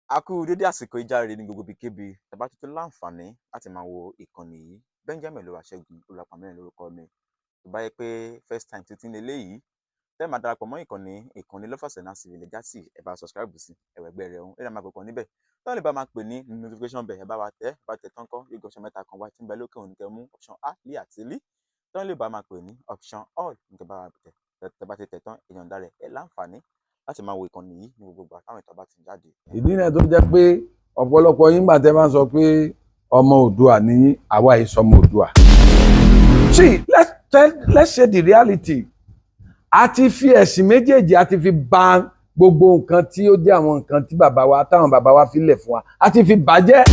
A kú dédé àsìkò ìjáre ní gbogbo ibikíbi tàbá tuntun láǹfààní láti máa wo ìkànnì yìí. Benjamin Olúwaṣẹ́gun Olúwapàmílẹ̀ lórúkọ mi. Tó bá yẹ pé first time tuntun leléyìí tẹ́ máa darapọ̀ mọ́ ìkànnì Lovers and Civil Legacy, ẹ bá subscribe sí ẹ̀wẹ̀gbẹ́ rẹ̀ ọ̀hún, ẹ̀rọ máa kọ̀ọ̀kan níbẹ̀ tọ́ lè bá máa pè ní notification bell. Ẹ bá wa tẹ́ bá tẹ tán kọ́ yóò gbé option mẹ́ta kan wá tí ń bẹ lókè òun, kẹ́ mú option A, L àti L. Tọ́ lè bá máa pè ní option all ní kẹ́ bá wa tẹ̀. Tẹ́ bá ti tẹ̀ tán, èèyàn dá rẹ̀ ẹ láǹfààní láti máa wo ìkànnì yìí ní gbogbo ìgbà táwọn ìtàn bá ti ń jáde. Ìdí náà tó jẹ́ pé ọ̀pọ̀lọpọ̀ yín gbà tẹ́ bá ń sọ pé ọmọ Oòduà ní yín, àwa yìí sọmọ Oòduà. See, let's say the reality. A ti fi ẹ̀sìn méjèèjì, a ti fi bà gbogbo nǹkan tí ó jẹ́ àwọn nǹkan tí bàbá wa, táwọn bàbá wa fi lẹ̀ fún wa, a ti fi bàjẹ́.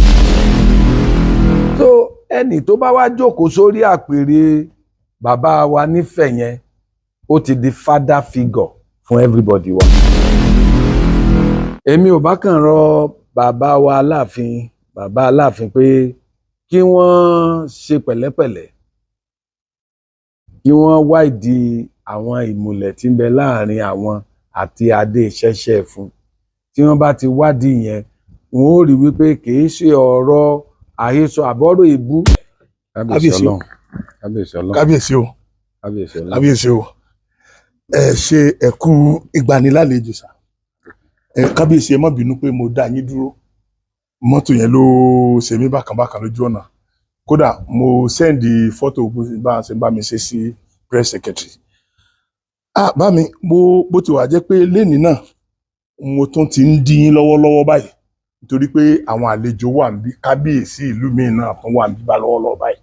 So ẹnì tó bá wá jókòó sórí àpèrè bàbá wa nífẹ̀ẹ́ yẹn, ó ti di father figure fún everybody wa. Èmi ò bá kàn rọ bàbá wa Aláàfin, bàbá Aláàfin, pé kí wọ́n ṣe pẹ̀lẹ́pẹ̀lẹ́, kí wọ́n wá ìdí àwọn ìmùlẹ̀ tí ń bẹ láàrin àwọn àti adé ṣẹ̀ṣẹ̀ fún. Tí wọ́n bá ti wádìí yẹn, wọn ó rí wípé kì í ṣe ọ̀rọ̀ àhesọ àbọ̀rọ̀ ìbú. Kábíyèsí o. Kábíyèsí Ọlọ́run. Kábíyèsí o. Kábíyèsí Ọlọ́run. Kábíyèsí o. Ẹ ṣe, ẹ kú ìgbanilálejò sà. Ẹ kábíyèsí, ẹ má bínú pé mo dá yín dúró. Mọ́tò yẹn ló ṣe mí bákan bákan lójú ọ̀nà. Kódà mo send fọ́tò bá a ṣe bá mi ṣe sí press secretary. Ah, bá mi bó ti wà jẹ́ pé lénìí náà mo tún ti ń dín yín lọ́wọ́lọ́wọ́ báyìí, nítorí pé àwọn àlejò wà níbí. Kábíyèsí ìlú mi náà tún wà níbí bá lọ́wọ́lọ́wọ́ báyìí,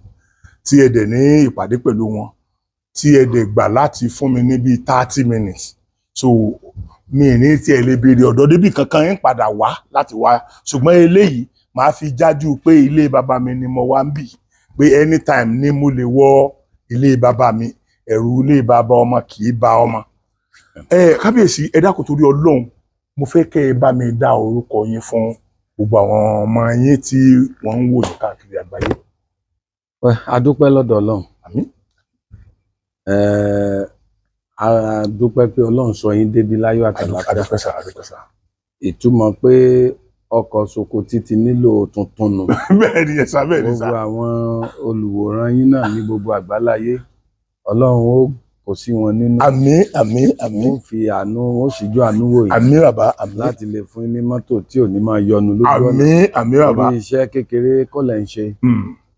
tí ẹ dẹ̀ ní ìpàdé pẹ̀lú wọn, tí ẹ dẹ̀ gbà láti fún mi ní bíi 30 minutes. So mi ní tí ẹ lè béèrè ọ̀dọ́ débì kankan, ń padà wá láti wá, ṣùgbọ́n eléyìí màá fi jájú pé ilé bàbá mi ni mo wá ń bì, pé anytime ni mo lè wọ ilé bàbá mi. Ẹ̀rù ilé bàbá ọmọ kì í ba ọmọ. Ẹ kábíyèsí, ẹ dákun, torí Ọlọ́run, mo fẹ́ kẹ́ ẹ bá mi dá orúkọ yín fún gbogbo àwọn ọmọ yín tí wọ́n ń wò ní káàkiri àgbáyé. A dúpẹ́ lọ́dọ̀ Ọlọ́run. Àmín. A dúpẹ́ pé Ọlọ́run sọ yín débi láyọ̀ àtàlàáfíà. Adúpẹ́ sà, adúpẹ́ sà. Ìtumọ̀ pé ọkọ̀ Sokoti ti nílò tuntun nù. Bẹ́ẹ̀ ni ẹ̀sà, bẹ́ẹ̀ ni sà. Gbogbo àwọn olùwòran yín náà ní gbogbo àgbáláyé, Ọlọ́run ó kò sí wọn nínú. Àmín, àmín, àmín. Wọ́n fi àánú, wọ́n síjú àánú wò yín Àmín bàbá, àmín. láti lè fún yín ní mọ́tò tí ò ní máa yọnu lójú ọ̀nà. Àmín, àmín bàbá. Orí iṣẹ́ kékeré kọ́ lẹ̀ ń ṣe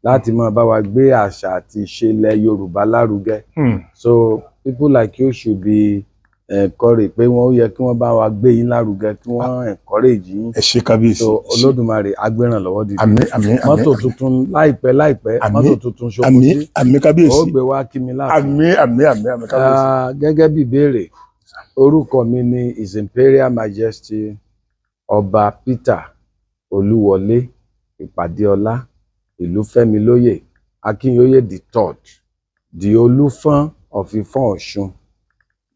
láti máa bá wa gbé àṣà àti ìṣe ilẹ̀ Yorùbá lárugẹ. So people like you should be encouraged pé wọ́n ó yẹ kí wọ́n bá wa gbé yín lárugẹ, kí wọ́n encourage yín. Ẹ ṣé kábíyèsí. So Olódùmarè agbérànlọ́wọ́ dìde. Àmín, àmín, àmín. Mọ́tò tuntun láìpẹ́ láìpẹ́. Àmín. Mọ́tò tuntun Àmín. Sokoti Àmín kábíyèsí. ó gbé wá kí mi láàfin. Àmín, àmín, àmín, àmín kábíyèsí. Ah, gẹ́gẹ́ bí ìbéèrè, orúkọ mi ni His Imperial Majesty Ọba Peter Olúwọlé Ìpàdéọlá Ìlúfẹ́milóyè Akínyóyè the third, the Olúfọ́n of Ifọ̀n Ọ̀ṣun,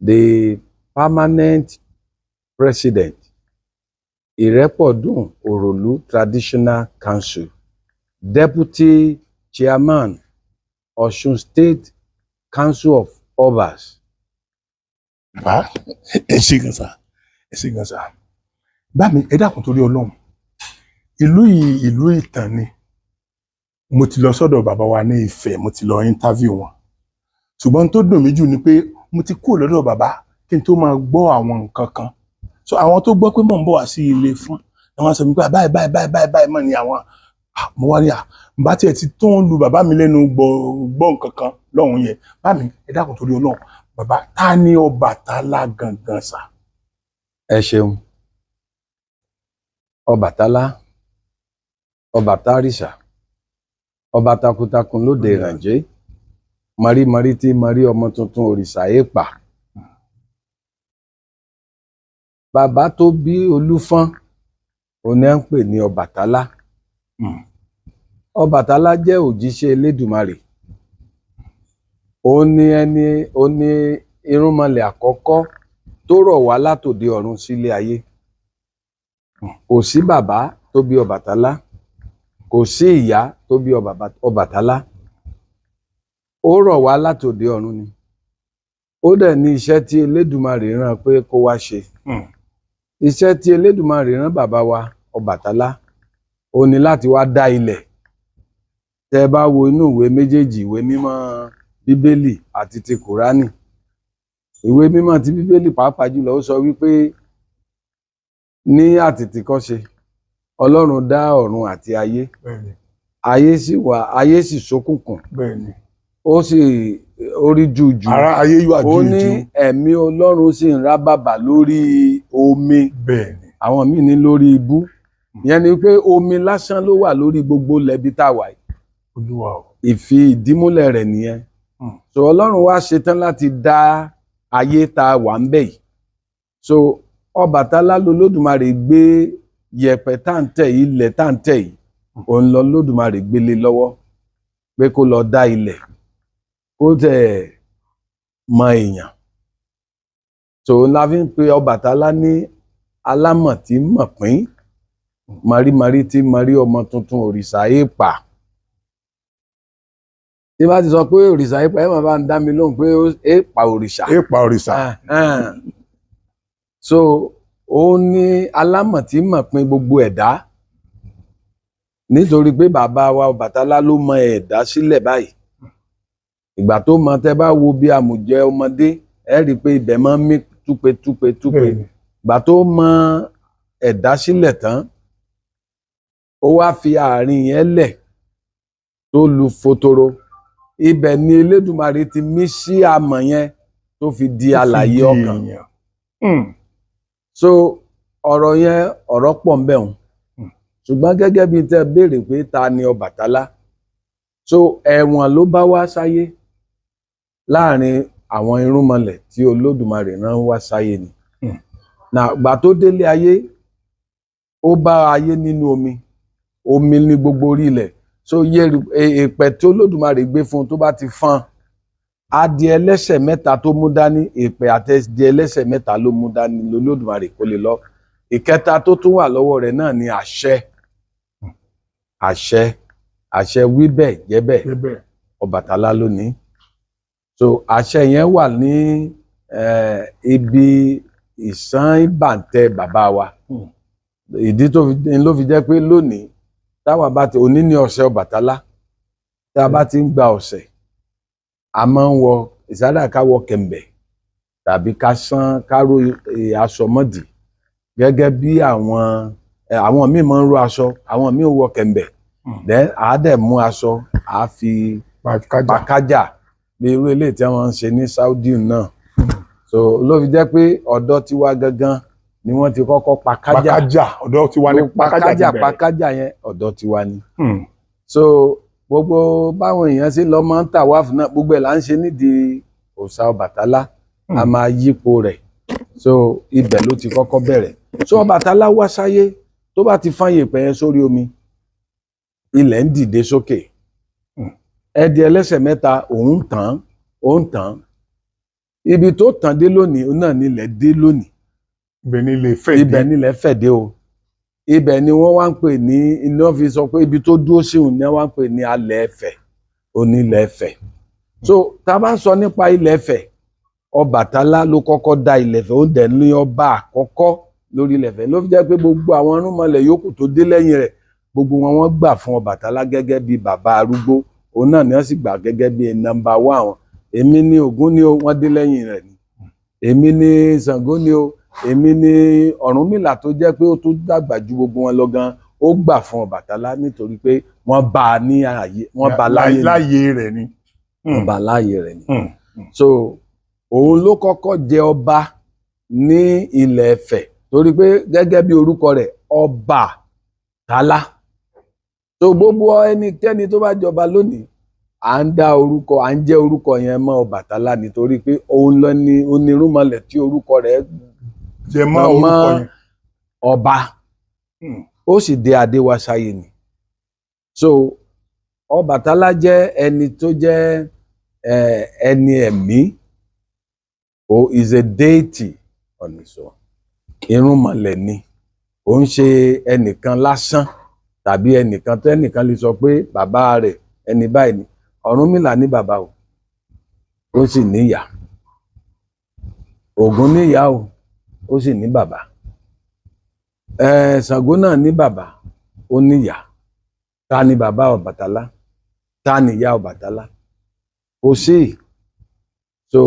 the permanent president, Ìrẹ́pọ̀dùn Òròlú Traditional Council, deputy chairman, Ọ̀ṣun State Council of Obas. Bàbá, ẹ ṣé gan sà, ẹ ṣé gan sà. Bá mi, ẹ dákun, torí Ọlọ́run, ìlú yìí, ìlú ìtàn ni. Mo ti lọ sọ́dọ̀ bàbá wa ní Ifẹ̀, mo ti lọ interview wọn, ṣùgbọ́n tó dùn mí jù ni pé mo ti kúrò lọ́dọ̀ bàbá kí n tó máa gbọ́ àwọn nǹkan kan. So àwọn tó gbọ́ pé mò ń bọ̀ wá sí ilé fún ni wọ́n sọ mi pé báyìí báyìí báyìí báyìí báyìí mọ̀ ni àwọn. Ah, mo wá ní à bá tiẹ̀ ti tó ń lu bàbá mi lẹ́nu gbọ́ gbọ́ nǹkan kan lọ́hùn yẹn. Bá mi, ẹ dákun, torí Ọlọ́run, Bàbá, ta ni Ọbàtálá gangan sà? Ẹ ṣeun. Ọbàtálá, Ọbàtárìṣà, ọba takuntakun lóde ìrànjẹ, marímarí tí marí ọmọ tuntun òrìṣà èèpà. Bàbá tó bí Olúfọ́n òní à ń pè ní Ọbàtálá. Ọbàtálá jẹ́ òjíṣẹ́ Elédùmarè. Òun ni ẹni, òun ni irúnmọlẹ̀ àkọ́kọ́ tó rọ̀ wá látòde ọ̀run sílé ayé. Kò sí bàbá tó bí Ọbàtálá, kò sí ìyá tó bí Ọbàtálá. Ó rọ̀ wá látòde ọ̀run ni. Ó dẹ̀ ní iṣẹ́ tí Elédùmarè rán pé kó wá ṣe. Iṣẹ́ tí Elédùmarè rán bàbá wa Ọbàtálá, ó ní láti wá dá ilẹ̀. Tẹ́ bá wo inú ìwé méjèèjì, ìwé mímọ́ Bíbélì àti ti Kùránì. Ìwé mímọ́ ti Bíbélì pàápàá jùlọ ó sọ wípé ní àtètèkọ́ṣe Ọlọ́run dá ọ̀run àti ayé. Ayé sì wà, ayé sì ṣókùnkùn. Ó sì orí jújù. Ara ayé yóò Ó ní àjùjù. ẹ̀mí Ọlọ́run sì ń rábàbà lórí omi. Àwọn míì ní lórí ibú. Ìyẹn ni pé omi lásán ló wà lórí gbogbo lẹ́bi tá a wà yìí. Olúwa o. Ìfi ìdímúlẹ̀ rẹ̀ nìyẹn. So Ọlọ́run wá ṣetán láti dá ayé tá a wà ń bẹ̀ yìí. So Ọbàtálá lolódùmarè gbé yẹ̀pẹ̀ tá à ń tẹ̀ yìí, ilẹ̀ tá à ń tẹ̀ yìí, òun lọ lódùmarè gbélé lọ́wọ́ pé kó lọ dá ilẹ̀, kó tẹ̀ mọ èèyàn. So la fi ń pe Ọbàtálá ní alámọ̀ tí mọ̀ pín, marímarí tí marí ọmọ tuntun òrìṣà èèpà. Tí bá ti sọ pé òrìṣà èèpà, ẹ máa bá ń dá mi lóhùn pé èèpà òrìṣà. Èèpà òrìṣà. So ó ní alámọ̀ tí mọ̀ pín gbogbo ẹ̀dá, nítorí pé bàbá wa Ọbàtálá ló mọ ẹ̀dá sílẹ̀ báyìí. Ìgbà tó mọ, tẹ́ bá wo bí àmùjẹ ọmọdé, ẹ rí i pé ibẹ̀ máa ń mí túpe túpe túpe. Ìgbà tó mọ ẹ̀dá sílẹ̀ tán, ó wá fi àárín yẹn lẹ̀ tó lu fotoro. Ibẹ̀ ni Elédùmarè ti mí sí amọ̀ yẹn tó fi di alààyè ọkàn. So ọ̀rọ̀ yẹn, ọ̀rọ̀ pọ̀ ń bẹ̀ wọ́n. Ṣùgbọ́n gẹ́gẹ́ bí tẹ́ béèrè pé ta ni Ọbàtálá, so ẹ̀wọ̀n ló bá wá sáyé láàrin àwọn irúnmọlẹ̀ tí Olódùmarè rán wá sáyé ni. Nà ìgbà tó délé ayé, ó bá ayé nínú omi. Omi ní gbogbo orí ilẹ̀. So èèpẹ̀ tí Olódùmarè gbé fún un tó bá ti fọ́n, adìẹ ẹlẹ́sẹ̀ mẹ́ta tó mú dání, èèpẹ̀ àti adìẹ ẹlẹ́sẹ̀ mẹ́ta ló mú dání lolódùmarè kó lè lọ. Ìkẹta tó tún wà lọ́wọ́ rẹ̀ náà ni àṣẹ. Àṣẹ, àṣẹ wí bẹ́ẹ̀ jẹ́ bẹ́ẹ̀, Ọbàtálá ló ní. So àṣẹ yẹn wà ní ibi ìsán ìbàǹtẹ̀ bàbá wa. Ìdí tó fi ló fi jẹ́ pé lónìí táwa bá ti òní ní ọ̀sẹ̀ Ọbàtálá, tá a bá ti ń gba ọ̀sẹ̀, a máa ń wọ ìsádà ká wọ kẹ̀m̀bẹ̀ tàbí ká sán ká ró aṣọ mọ́dì, gẹ́gẹ́ bí àwọn míì máa ń ró aṣọ, àwọn míì wọ kẹ̀m̀bẹ̀. Then à á dẹ̀ mú aṣọ, à á fi pàkájà bí irú eléyìí tí wọ́n ń ṣe ní Saudi náà. So ló fi jẹ́ pé ọ̀dọ́ tiwa gangan ni wọ́n ti kọ́kọ́ pàkájà. Pàkájà, ọ̀dọ́ tiwa ni pàkájà ti bẹ̀rẹ̀. Pàkájà yẹn ọ̀dọ́ tiwa ni. So gbogbo báwọn èèyàn ṣe lọ máa ń tà wáfù náà, gbogbo ẹ̀ là ń ṣe nídìí òòṣà Ọbàtálá. A máa yípo rẹ̀. So ibẹ̀ ló ti kọ́kọ́ bẹ̀rẹ̀. So Ọbàtálá wá sáyé, tó bá ti fọ́n yèèpẹ̀ yẹn sórí omi, ilẹ̀ ń dìde sókè. Ẹdì ẹlẹ́sẹ̀ mẹ́ta òun tàn, òun tàn. Ibi tó tàn dé lónìí náà nílẹ̀ dé lónìí. Ibẹ̀ nílẹ̀ fẹ̀ dé. Ibẹ̀ nílẹ̀ fẹ̀ dé o. Ibẹ̀ ni wọ́n wá ń pè ní, iná fi sọ pé ibi tó dúró sí òun ni wọ́n wá ń pè ní alẹ̀ Ẹ̀fẹ̀, onílẹ̀ Ẹ̀fẹ̀. So tá a bá ń sọ nípa ilẹ̀ Ẹ̀fẹ̀, Ọbàtálá ló kọ́kọ́ dá ilẹ̀ Ẹ̀fẹ̀, ó dẹ̀ ní ọba àkọ́kọ́ lórí ilẹ̀ Ẹ̀fẹ̀. Ló fi jẹ́ pé gbogbo àwọn irúnmọlẹ̀ yòókù tó dé lẹ́yìn rẹ̀, gbogbo wọn wọ́n gbà fún Ọbàtálá gẹ́gẹ́ bí bàbá arúgbó. Òun náà ni wọ́n sì gbà gẹ́gẹ́ bí nọ́mbà wá wọn. Èmi ni Ògún ni o, wọ́n dé lẹ́yìn rẹ̀ ni. Èmi ni Ṣàngó ni o, èmi ni Ọ̀rúnmìlà tó jẹ́ pé ó tún dàgbà ju gbogbo wọn lọ gan, ó gbà fún Ọbàtálá nítorí pé wọ́n bá a ní ààyè, wọ́n bá a láàyè rẹ̀ ni. Wọ́n bá a láàyè rẹ̀ ni. So Òun ló kọ́kọ́ jẹ ọba ní ilẹ̀ Ifẹ̀, torí pé gẹ́gẹ́ bí orúkọ rẹ̀, Ọbàtálá. Tó gbogbo ẹnikẹ́ni tó bá jọba lónìí, à ń dá orúkọ, à ń jẹ́ orúkọ yẹn mọ́ Ọbàtálá, nítorí pé òun ló ní onírúnmọlẹ̀ tí orúkọ rẹ̀ Jẹ mọ́ mọ́ orúkọ yẹn. Ọba. Ó sì dé adé wá sáyé ni. So Ọbàtálá jẹ́ ẹni tó jẹ́ ẹni ẹ̀mí o, is a deity on his own. Irúnmọlẹ̀ ni, ó ń ṣe ẹnìkan lásán tàbí ẹnìkan tẹ́nìkan lè sọ pé bàbá rẹ̀ ẹni báyìí ni. Ọ̀rúnmìlà ní bàbá o, ó sì níyà. Ògún níyà o, ó sì ní bàbá. Ṣàngó náà ní bàbá, ó níyà. Ta ni bàbá Ọbàtálá? Ta ni ìyá Ọbàtálá? Kò sí. So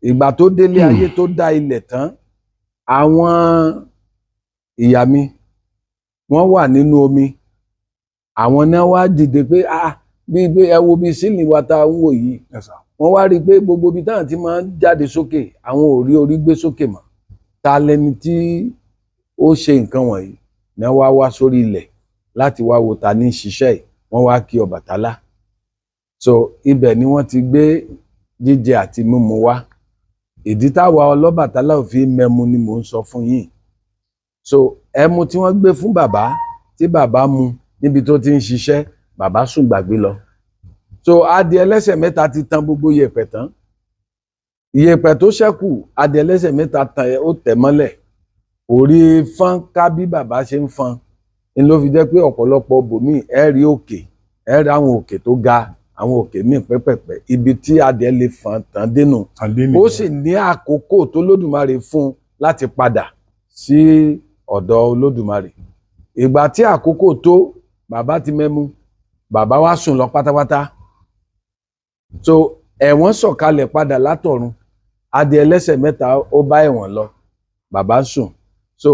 ìgbà tó délé ayé, tó dá ilẹ̀ tán, àwọn ìyá mi wọ́n wà nínú omi. Àwọn náà wá dìde pé, ah, bí pé ẹ wo bí sílì wa tá ń wò yìí. Yes, sir. Wọ́n wá rí i pé gbogbo ibi táwọn ti máa ń jáde sókè, àwọn ò rí orí gbé sókè mọ́. Ta lẹni tí ó ṣe nǹkan wọ̀nyí? Náà wá wá sórí ilẹ̀ láti wá wo ta ní ṣiṣẹ́ yìí. Wọ́n wá kí Ọbàtálá. So ibẹ̀ ni wọ́n ti gbé jíjẹ àti mímu wá. Ìdí táwa ọlọ́bàtálá ò fi mẹ́mu ni mò ń sọ fún yín. So ẹmu tí wọ́n gbé fún bàbá, tí bàbá mu níbi tó ti ń ṣiṣẹ́, bàbá sùn gbàgbé lọ. So adìẹ ẹlẹ́sẹ̀ mẹ́ta ti tan gbogbo iyẹ̀pẹ̀ tán. Iyẹ̀pẹ̀ tó ṣẹ́kù, adìẹ ẹlẹ́sẹ̀ mẹ́ta tan ẹ, ó tẹ̀ mọ́lẹ̀, kò rí fọ́n ká. Bí bàbá ṣe ń fọ́n ni ló fi jẹ́ pé ọ̀pọ̀lọpọ̀ bòmíì, ẹ rí òkè, ẹ rí àwọn òkè tó ga, àwọn òkè míì pẹ́pẹ̀pẹ́, ibi tí adìẹ lè fọ́n tán dénú. Tàndé Ó nìyẹn. sì ní àkókò tó Lódùmarè fún un láti padà sí ọ̀dọ̀ Olódùmarè. Ìgbà tí àkókò tó, bàbá ti mẹ́mú, bàbá wa sùn lọ pátápátá. So ẹ̀wọ̀n sọ̀kalẹ̀ padà látọ̀run. Adìẹ ẹlẹ́sẹ̀ mẹ́ta ó bá ẹ̀wọ̀n lọ, bàbá sùn. So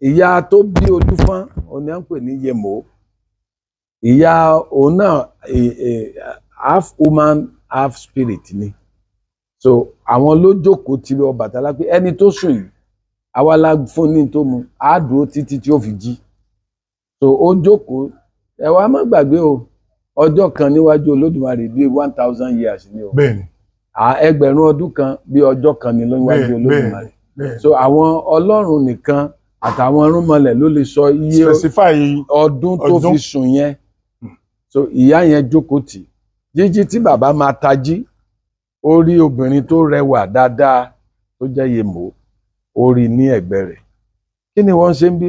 ìyá tó bí Olúfọ́n, òun ni à ń pè ní Yèmó. Ìyá òun náà half human, half spirit ni. So àwọn ló jókòó ti Ọbàtálá pé ẹni tó sùn yìí, àwa la fún ní tó mu, á dúró títí tí ó fi jí. So ó jókòó. Ẹ wá má gbàgbé o, ọjọ́ kan níwájú Olódùmarè bíi 1,000 years ni o. 1000 ọdún kan bí ọjọ́ kan ní níwájú Olódùmarè. So àwọn Ọlọ́run nìkan àtàwọn irúnmọlẹ̀ ló lè sọ iye Specify ọdún tó ọdún. fi sùn yẹn. So ìyá yẹn jókòó tì. Jíjí tí bàbá máa tají, ó rí obìnrin tó rẹwà dáadáa tó jẹ́ Yèmó, ó rí ní ẹ̀gbẹ́ rẹ̀. Kí ni wọ́n ṣe ń bí?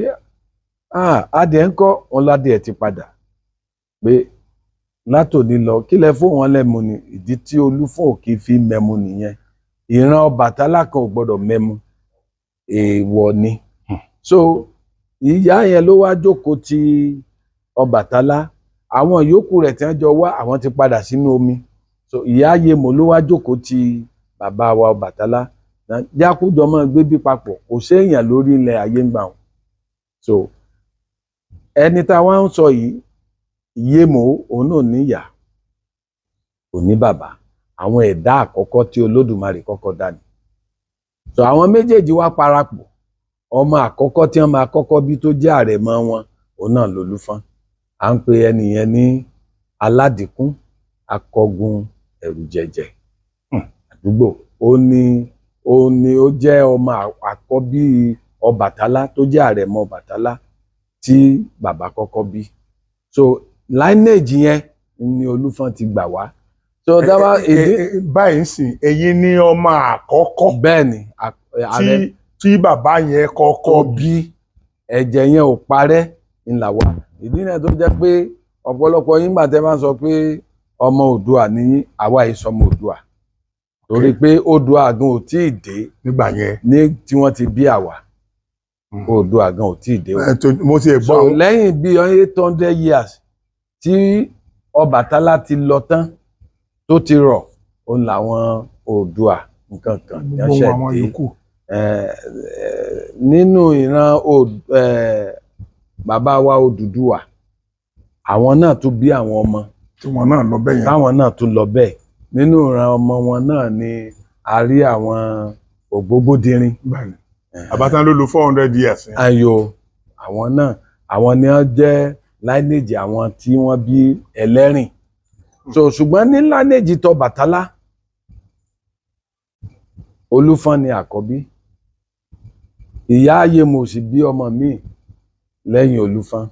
Ah, adìẹ ń kọ́ wọn ládìẹ ti padà, pé látòní lọ, kí lẹ fún wọn lẹ́mu ni. Ìdí tí Olúfọ́n ò kì í fi mẹ́mu nìyẹn. Ìran Ọbàtálá kan ò gbọ́dọ̀ mẹ́mu, èèwọ̀ ni. So ìyá yẹn ló wá jókòó ti Ọbàtálá. Àwọn yòókù rẹ̀ tí wọ́n jọ wá, àwọn ti padà sínú omi. So ìyá Yèmó ló wá jókòó ti bàbá wa Ọbàtálá, jákújọ máa gbé bí papọ̀. Kò séèyàn lórí ilẹ̀ ayé ń gbà wọn. So ẹni tá a wá ń sọ yìí, Yèmó, òun náà níyà, kò ní bàbá. Àwọn ẹ̀dá àkọ́kọ́ tí Olódùmarè kọ́kọ́ dá ni. So àwọn méjèèjì wá parapọ̀. Ọmọ àkọ́kọ́ tí wọ́n máa kọ́kọ́ bí, tó jẹ́ àrẹ̀mọ wọn, òun náà lOlúfọ́n. À ń pe ẹni yẹn ní Aládìkún Akọgun Ẹ̀rù Jẹ̀jẹ̀ àdúgbò. Ó ní ó jẹ́ ọmọ àkọ́bí Ọbàtálá, tó jẹ́ àrẹ̀mọ Ọbàtálá tí bàbá kọ́kọ́ bí. So lineage yẹn ni Olúfọ́n ti gbà wá. So dábàá ìdí Báyìí sìn, èyí ni ọmọ àkọ́kọ́ Bẹ́ẹ̀ ni, ààrẹ tí bàbá yẹn kọ́kọ́ bí. Bí ẹ̀jẹ̀ yẹn ò parẹ́ ńlá wa. Ìdí náà tó jẹ́ pé ọ̀pọ̀lọpọ̀ yín gbà tẹ́ bá ń sọ pé ọmọ Oòduà ní yín, àwa yìí sọmọ Oòduà, torí pé Oòduà gan ò tí ì dé nígbà yẹn. Ní tí wọ́n ti bí àwa, Oòduà gan ò tí ì dé o. Mo ti ẹ̀ So gbọ́ àwọn lẹ́yìn bíi 800 years tí Ọbàtálá ti lọ tán, tó ti rọ̀, òun làwọn Oòduà nǹkan kan ní gbogbo ọ̀sẹ̀ àwọn dé. yòókù. Nínú ìran bàbá wa Odùduwà, àwọn náà tún bí àwọn ọmọ tí wọn náà lọ bẹ́yẹn. Táwọn náà tún lọ bẹ́ẹ̀. Nínú ìran ọmọ wọn náà ni A rí àwọn Ògbógbódirin. Bẹ́ẹ̀ni, àbátan ló lo 400 years yẹn. Ayò àwọn náà, àwọn ni wọ́n jẹ́ lineage àwọn tí wọ́n bí Ẹlẹ́rìn. So ṣùgbọ́n ní lineage tó Bàtálá, Olúfọ́n ni àkọ́bí. Ìyá Ayémo sì bí ọmọ míì lẹ́yìn Olúfọ́n.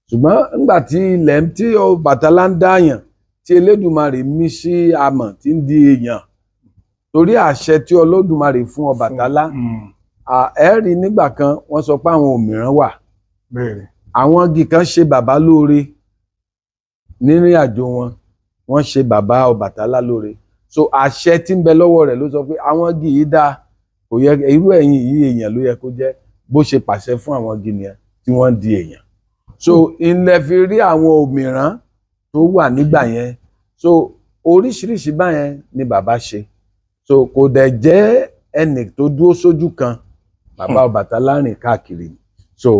Ṣùgbọ́n nígbà tí ilẹ̀ tí Ọbàtálá ń dáyàn, tí Elédùmarè mí sí amọ̀ tí ń di èèyàn, torí àṣẹ tí Olódùmarè fún Ọbàtálá, ẹ rí nígbà kan wọ́n sọ pé àwọn òmìrán wà. Àwọn igi kan ṣe bàbá lóore nírìn àjò wọn, wọ́n ṣe bàbá Ọbàtálá lóore. So àṣẹ tí ń bẹ lọ́wọ́ rẹ̀ ló sọ pé àwọn igi yìí dáa, kò yẹ irú ẹ̀yìn yìí, èèyàn ló yẹ kó jẹ́. Bó ṣe pàṣẹ fún àwọn igi nìyẹn tí wọ́n di èèyàn. So ilẹ̀ fi rí àwọn òmìrán tó wà nígbà yẹn. So oríṣiríṣi báyẹn ni bàbá ṣe. So kò dẹ̀ jẹ́ ẹnì tó dúró sójú kan. Bàbá Ọbàtálá rìn káàkiri. So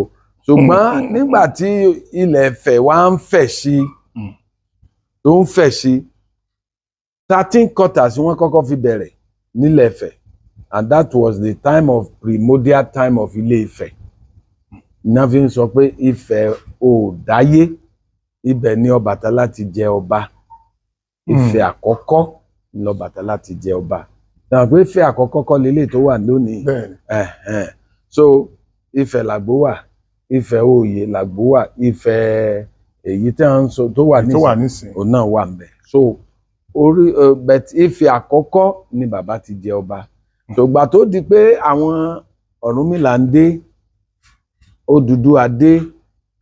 ṣùgbọ́n nígbà tí ilẹ̀ Ifẹ̀ wá ń fẹ̀ sí, tó ń fẹ̀ sí, 13 quarters wọ́n kọ́kọ́ fi bẹ̀rẹ̀ nílẹ̀ Ifẹ̀, and that was the time of primordial time of Ilé Ifẹ̀. Iná fi ń sọ pé Ifẹ̀ ò dáyé, ibẹ̀ ni Ọbàtálá ti jẹ ọba. Ifẹ̀ àkọ́kọ́ ni Ọbàtálá ti jẹ ọba. Náà pé Ifẹ̀ àkọ́kọ́ kọ́ lélẹ̀ tó wà lónìí. So Ifẹ̀ làgbó wà, Ifẹ̀ òye làgbó wà, Ifẹ̀ èyí tí wọ́n ń sọ tó wà nísìnyí òun náà wà ńbẹ̀. So orí but Ifẹ̀ àkọ́kọ́ ni bàbá ti jẹ ọba. Ṣùgbọ́n tó di pé àwọn Ọ̀rúnmìlà ń dé, Odùduwà dé,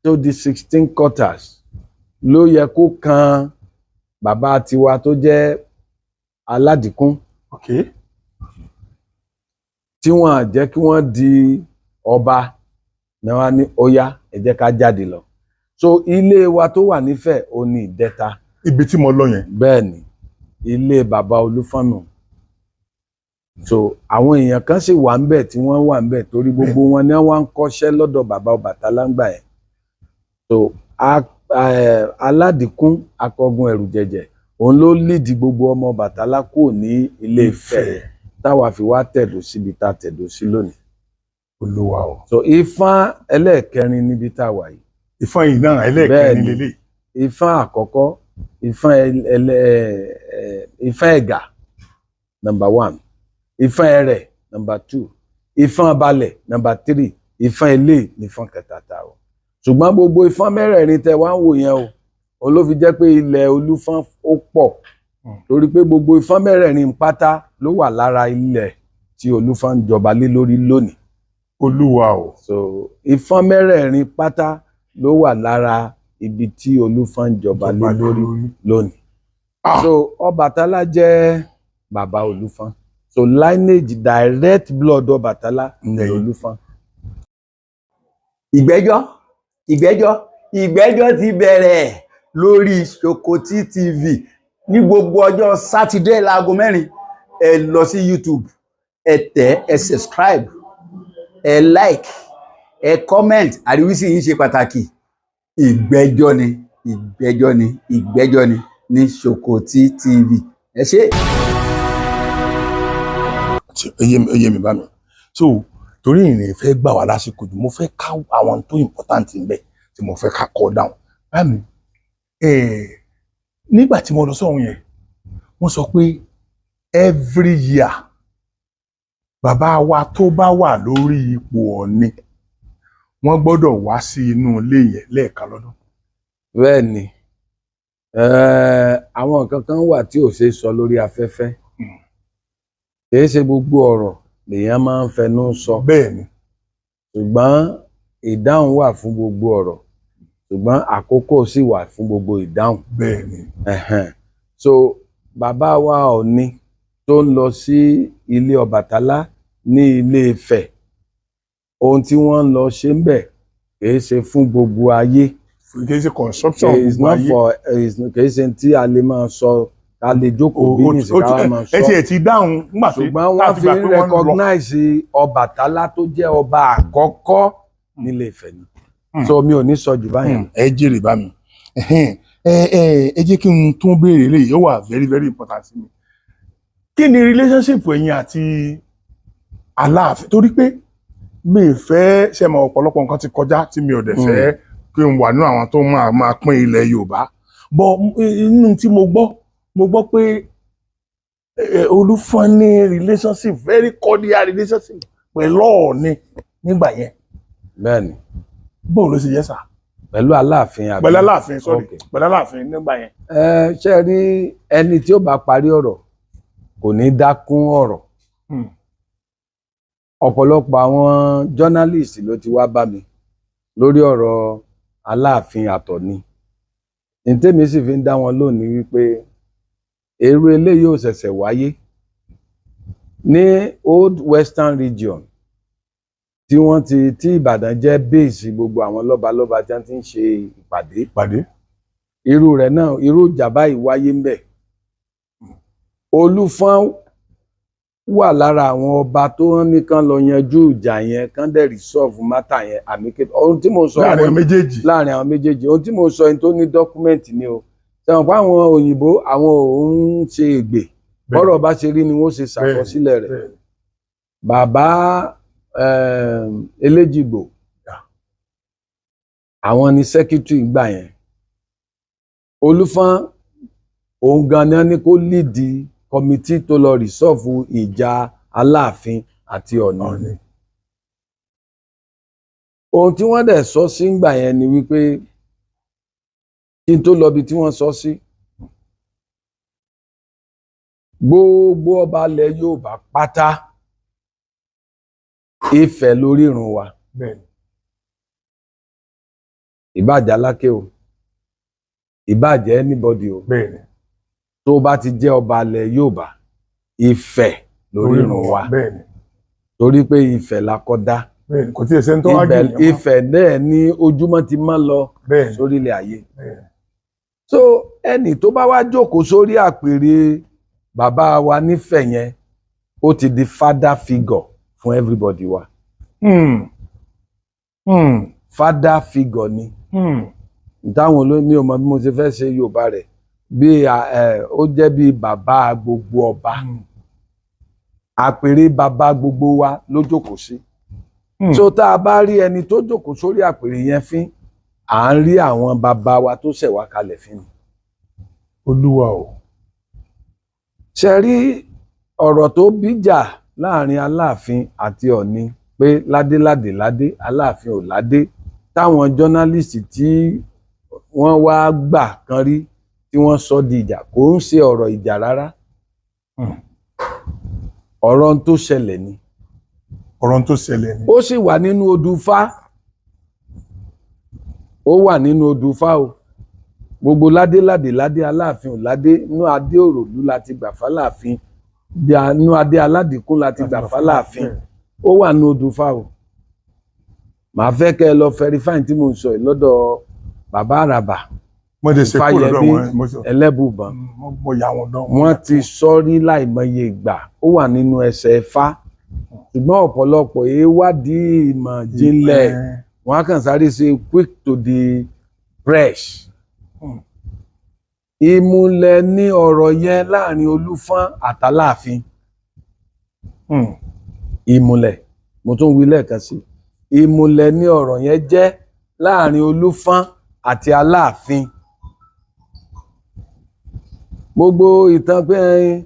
tó di 16 quarters, ló yẹ kó kan bàbá tiwa tó jẹ́ Aládìkún, tí wọ́n jẹ́ kí wọ́n di ọba náà wá ní ó yá, ẹ jẹ́ ká jáde lọ. So ilé wa tó wà nífẹ̀ẹ́ ó ní Ìdẹ́ta. Ibi tí mo lọ yẹn. Bẹ́ẹ̀ ni, ilé bàbá Olúfọ́nù. So àwọn èèyàn kan sì wà ńbẹ̀ tí wọ́n wà ńbẹ̀, torí gbogbo wọn ni wọ́n ń kọ́ṣẹ́ lọ́dọ̀ bàbá Ọbàtálá ńgbà yẹn. So Aládìkún akọgun ẹ̀rù jẹ̀jẹ̀, òun ló lídìí gbogbo ọmọ Ọbàtálá kúrò ní Ilé Ifẹ̀ táwa fi wá tẹ̀dó síbi tá a tẹ̀dó sí lónìí. Olúwa o. So Ifá ẹlẹ́ẹ̀kẹrin níbi tá a wà yìí. Ifá yìí náà ẹlẹ́ẹ̀kẹrin lélẹ̀. Ifá àkọ́kọ́, Ifá Ẹ̀gà number 1, Ifá Ẹrẹ̀ number 2, Ifá Balẹ̀ number 3, Ifá Ilé ní Ifá kẹta ta o. Ṣùgbọ́n gbogbo Ifá mẹ́rẹ̀ẹ̀rin tẹ wá ń wò yẹn o, òun ló fi jẹ́ pé ilẹ̀ Olúfọ́n ó pọ̀, torí pé gbogbo Ifá mẹ́rẹ̀ẹ̀rin pátá ló wà lára ilẹ̀ tí Olúfọ́n ń jọba lé lórí lónìí. Olúwa o. So Ifá mẹ́rẹ̀ẹ̀rin pátá ló wà lára ibi tí Olúfọ́n ń jọba lé lórí lónìí. So Ọbàtálá jẹ́ bàbá Olúfọ́n. So lineage, direct blood Ọbàtálá ni Olúfọ́n. Ìgbẹ́jọ́, ìgbẹ́jọ́, ìgbẹ́jọ́ ti bẹ̀rẹ̀ lórí Sokoti TV ní gbogbo ọjọ́ Sátidé láago 4. Ẹ lọ sí YouTube, ẹ tẹ̀, ẹ subscribe, ẹ like, ẹ comment. Àríwísí yìí ṣe pàtàkì. Ìgbẹ́jọ́ ni, ìgbẹ́jọ́ ni, ìgbẹ́jọ́ ni ní Sokoti TV. Ẹ ṣé. Eye mi bá mi so torí ìrìn ìfẹ́ gbà wá lásìkò jù, mo fẹ́ ká àwọn tó important ń bẹ tí mo fẹ́ ká kọ́ dáhùn bá mi. Nígbà tí mo lọ sọ́hun yẹn, wọ́n sọ pé every year, bàbá wa tó bá wà lórí ipò Ọ̀ọ̀ni, wọ́n gbọ́dọ̀ wá sí inú ilé yẹn lẹ́ẹ̀kan lọ́dún. Bẹ́ẹ̀ ni, àwọn nǹkan kan wà tí ò ṣeé sọ lórí afẹ́fẹ́. Kìí ṣe gbogbo ọ̀rọ̀ lèèyàn máa ń fẹnu sọ. Bẹ́ẹ̀ ni. Ṣùgbọ́n ìdáhùn wà fún gbogbo ọ̀rọ̀, ṣùgbọ́n àkókò sì wà fún gbogbo ìdáhùn. Bẹ́ẹ̀ ni. So bàbá wa Ọ̀ọ̀ni tó ń lọ sí ilé Ọbàtálá ní Ilé Ifẹ̀, ohun tí wọ́n ń lọ ṣe ń bẹ̀ kìí ṣe fún gbogbo ayé. Kìí ṣe consumption gbogbo ayé. Kìí ṣe tí a lè máa sọ, ká lè jókòó bí nìsín ká máa sọ. Ẹ tiẹ̀ ti dáhùn nígbà tí ṣùgbọ́n wọ́n fi ń recognize Ọbàtálá tó jẹ́ ọba àkọ́kọ́ nílé Ifẹ̀ ni. So mi ò ní sọ jù báyẹn. Ẹ jèrè bá mi. Ẹ jẹ́ kí n tún béèrè léyìí, ó wà very very important sí mi. Kí ni relationship ẹ̀yin àti Aláàfin? Torí pé mi ì fẹ́ ṣe mọ, ọ̀pọ̀lọpọ̀ nǹkan ti kọjá tí mi ò dẹ̀ fẹ́ kí n wà nínú àwọn tó máa máa pín ilẹ̀ Yorùbá bọ̀. Inú tí mo gbọ́ pé Olúfọ́n ní relationship, very cordial relationship pẹ̀lú Ọọ̀ni nígbà yẹn. Bẹ́ẹ̀ni. Bóun ló ṣe yẹ sà? Pẹ̀lú Aláàfin àbí? Pẹ̀lú Aláàfin, sorry. Okay. Pẹ̀lú Aláàfin nígbà yẹn. Ẹ ṣe rí, ẹni tí ó bá parí ọ̀rọ̀ kò ní dákún ọ̀rọ̀. Ọ̀pọ̀lọpọ̀ àwọn journalist ló ti wá bá mi lórí ọ̀rọ̀ Aláàfin àtọ̀ni. Ní tèmi sì fi ń dá wọn lónìí wípé èrò eléyìí ò ṣẹ̀ṣẹ̀ wáyé ní Old Western Region tí wọ́n ti tí Ìbàdàn jẹ́ base gbogbo àwọn lọ́balọ́ba tí wọ́n ti ń ṣe ìpàdé. Pàdé. Irú rẹ̀ náà, irú ìjà báyìí wáyé ń bẹ̀. Olúfọ́n wà lára àwọn ọba tó ń ní kán lọ yanjú ìjà yẹn, kán dẹ̀ resolve matter yẹn amicably. Ohun tí mo sọ láàrin àwọn méjèèjì. Láàrin àwọn méjèèjì. Ohun tí mo sọ yẹn tó ní document ni o. Sẹ́wọ̀n pé àwọn òyìnbó, àwọn ò ń ṣe ègbè? Bọ́rọ̀ bá ṣe rí ni wọ́n ṣe ṣàkọsílẹ̀ rẹ̀. Bàbá Eléjìgbò, àwọn ni secretary gbà yẹn. Olúfọ́n òun gan ni wọ́n ní kó lead committee tó lọ resolve ìjà Aláàfin àti Ọ̀ọ̀ni. Ọ̀ọ̀ni. Ohun tí wọ́n dẹ̀ sọ sí ngbà yẹn ni wípé, kí n tó lọ bí tí wọ́n sọ sí, gbogbo ọba ilẹ̀ Yorùbá pátá, Ifẹ̀ lórírun wa. Ìbàjẹ́ Aláké o, ìbàjẹ́ anybody o, tó bá ti jẹ́ ọba ilẹ̀ Yorùbá, Ifẹ̀ lórírun wa, torí pé Ifẹ̀ la kọ́ dá. Bẹ́ẹ̀ni, kò tí ì sẹ́ni tó wá Ibẹ̀ gbìyànjú mọ́. Ifẹ̀ náà ní ojúmọ́ ti mọ́ lọ sórílẹ̀ ayé. So ẹnì tó bá wá jókòó sórí àpèrè bàbá wa nífẹ̀ẹ́ yẹn, ó ti di father figure fún everybody wa. Father figure ni. Táwọn olóyún, mi ò mọ bí mo ṣe fẹ́ ṣe Yorùbá rẹ̀ bí ó jẹ́ bí bàbá gbogbo ọba. Àpèrè bàbá gbogbo wa ló jókòó sí. So tá a bá rí ẹni tó jókòó sórí àpèrè yẹn fín, à ń rí àwọn bàbá wa tó ṣẹ̀ wá kalẹ̀ fín ni. Olúwa o. Ṣe rí ọ̀rọ̀ tó bíjà láàrin Aláàfin àti Ọ̀ọ̀ni pé ládéládé ládé, Aláàfin ò ládé, táwọn journalist tí wọ́n wá gbà kan rí tí wọ́n sọ di ìjà, kò ń ṣe ọ̀rọ̀ ìjà rárá. Ọ̀rọ̀ tó ṣẹlẹ̀ ni. Ọ̀rọ̀ tó ṣẹlẹ̀ ni. Ó sì wà nínú odù Ifá, ó wà nínú odù Ifá o. Gbogbo ládéládé ládé, Aláàfin ò ládé, inú adé òròlú láti gbà fáláàfin, inú adé aládìkún láti gbà fáláàfin. Ó wà nínú odù Ifá o. Màá fẹ́ kẹ́ ẹ lọ verify tí mo ń sọ yìí lọ́dọ̀ bàbá àràbà Mo ti ṣe kúrò lọ́dọ̀ Fáyẹmí wọn, mo ṣe Ẹlẹ́bùbọn. Mo yà wọn dán. Wọ́n ti sọ rí láìmọye ìgbà, ó wà nínú ẹsẹ̀ Ifá, ṣùgbọ́n ọ̀pọ̀lọpọ̀ ìwádìí ìmọ̀ jinlẹ̀, wọ́n á kàn sáré ṣe quick to the press. Ìmùlẹ̀ ní ọ̀rọ̀ yẹn láàrin Olúfọ́n àtàláàfin. Ìmùlẹ̀, mo tún wí lẹ́ẹ̀kan sí, ìmùlẹ̀ ní ọ̀rọ̀ yẹn jẹ́ láàrin Olúfọ́n àti Aláàfin. Gbogbo ìtàn pé ẹyin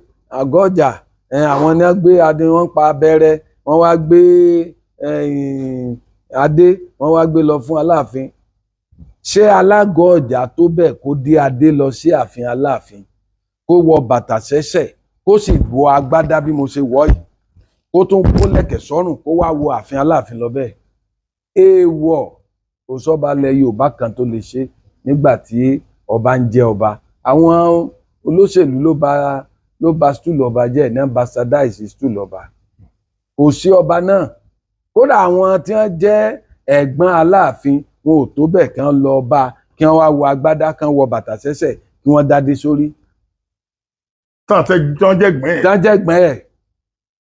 àgọ́jà ẹyin, àwọn ni wọ́n gbé adé, wọ́n pa abẹ́rẹ́, wọ́n wá gbé ẹyin adé, wọ́n wá gbé lọ fún Aláàfin. Ṣé alágọ̀ ọjà tó bẹ́ẹ̀ kó dé adé lọ sí ààfin Aláàfin, kó wọ bàtà sẹ́sẹ̀, kó sì wọ agbádá bí mo ṣe wọ̀ yìí, kó tún kó lẹ̀kẹ̀ sọ́rùn, kó wá wọ ààfin Aláàfin lọ bẹ́ẹ̀? Èèwọ̀! Kò sọ́ba ilẹ̀ Yorùbá kan tó lè ṣe nígbà tí ọba ń jẹ ọba. Àwọn olóṣèlú ló ba stool ọba jẹ́, ní bastardize stool ọba. Kò sí ọba náà. Kódà àwọn tí wọ́n jẹ́ ẹ̀gbọ́n Aláàfin, wọn ò tó bẹ́ẹ̀ kí wọ́n lọ bá, kí wọ́n wá wọ agbádá, kí wọ́n wọ bàtà sẹ́sẹ̀, kí wọ́n dádé sórí. Tán tẹ jọ́ jẹ́gbọ́n ẹ̀. Dájẹ́gbọ́n ẹ̀,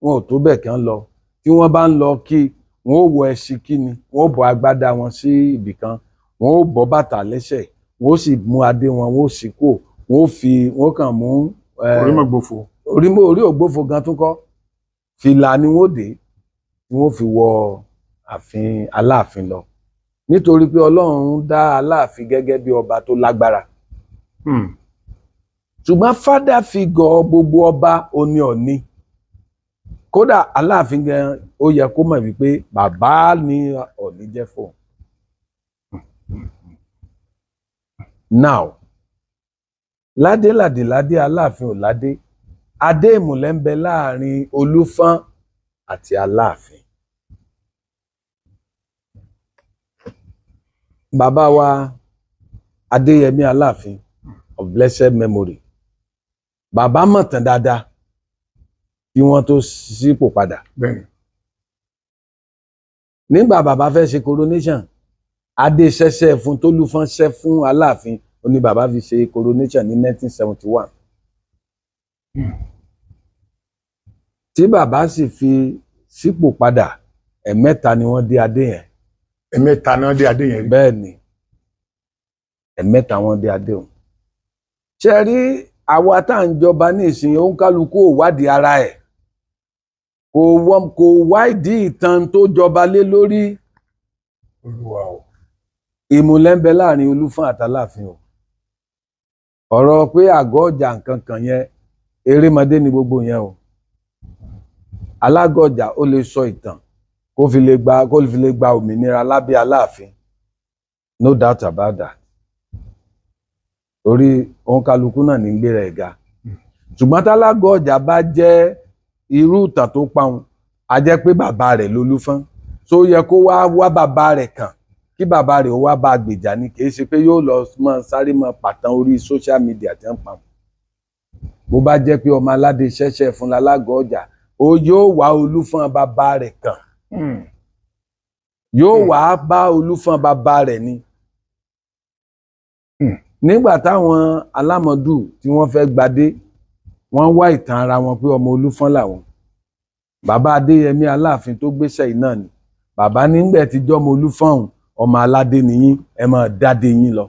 wọn ò tó bẹ́ẹ̀ kí wọ́n lọ. Tí wọ́n bá ń lọ kí wọ́n ó wọ ẹṣin kí ni, wọ́n ó bọ́ agbádá wọn sí ibìkan, wọ́n ó bọ́ bàtà lẹ́sẹ̀, wọ́n ó sì mú adé wọn, wọ́n ó sì kó, wọ́n ó fi, wọ́n kàn mú Orí mọ̀ gbòfò. Orí mọ́ orí ògbófo gan tún kọ́, fìlà ni wọ́n dé tí wọ́n fi wọ ààfin Aláàfin lọ, nítorí pé Ọlọ́run dá Aláàfin gẹ́gẹ́ bí ọba tó lágbára. Ṣùgbọ́n father figure gbogbo ọba oní Ọ̀ọ̀ni. Kódà Aláàfin gan ó yẹ kó mọ̀ wípé bàbá ni Ọ̀ọ̀ni jẹ́ fóun. Now, ládé ládé ládé, Aláàfin ò ládé. Adé ìmùlẹ̀ ń bẹ láàrin Olúfọ́n àti Aláàfin. Bàbá wa Adéyẹmí Aláàfin of blessed memory, bàbá mọ̀ tán dáadáa kí wọ́n tó sípò padà. Nígbà bàbá fẹ́ ṣe coronation, adé ṣẹ̀ṣẹ̀ fún tólúfọ́n ṣẹ́ fún Aláàfin ó ní bàbá fi ṣe coronation ní 1971. Tí bàbá sì fi sípò padà, ẹ̀mẹ́ta ni wọ́n dé adé yẹn. Ẹ̀mẹ́ta náà dé adé yẹn rí. Bẹ́ẹ̀ ni, ẹ̀mẹ́ta wọ́n dé adé òun. Ṣe rí àwa tá à ń jọba ní ìsìn, òǹkálukú ò wádìí ara ẹ̀, kò wádìí ìtàn tó jọba lé lórí. Olúwa o. Ìmùlẹ̀ ń bẹ láàrin Olúfọ́n àtàláàfin o. Ọ̀rọ̀ pé àgọ́ ọjà nǹkan kan yẹn, erémọdé ni gbogbo yẹn o. Alágọ̀ ọjà ó lè sọ ìtàn kó fi lè gba òmìnira lábẹ́ Aláàfin, no doubt about that, torí òǹkálukú náà ní gbéra ẹ̀ ga. Ṣùgbọ́n tálágọ̀ ọjà bá jẹ́ irú ìtàn tó pa òun, a jẹ́ pé bàbá rẹ̀ lolúfọ́n, tó yẹ kó wá wá bàbá rẹ̀ kàn kí bàbá rẹ̀ ó wá bá a gbèjà ni, kì í ṣe pé yóò lọ mọ sáré mọ pàtàn orí social media tí wọ́n pa. Bó bá jẹ́ pé ọmọ aládé ṣẹ̀ṣẹ̀ fún lálágọ̀ ọjà, ó yóò wá Olúfọ́n bàbá rẹ̀ kàn, yóò wá bá Olúfọ́n bàbá rẹ̀ ni. Nígbà táwọn alámọ̀dù tí wọ́n fẹ́ gbadé, wọ́n wá ìtàn ara wọn pé ọmọ Olúfọ́n làwọn. Bàbá Adéyẹmí Aláàfin tó gbéṣẹ́ yìí náà ni bàbá nígbà tí jọ́mọ Olúfọ́n òun, ọmọ aládé nìyín, ẹ máa dádé yín lọ,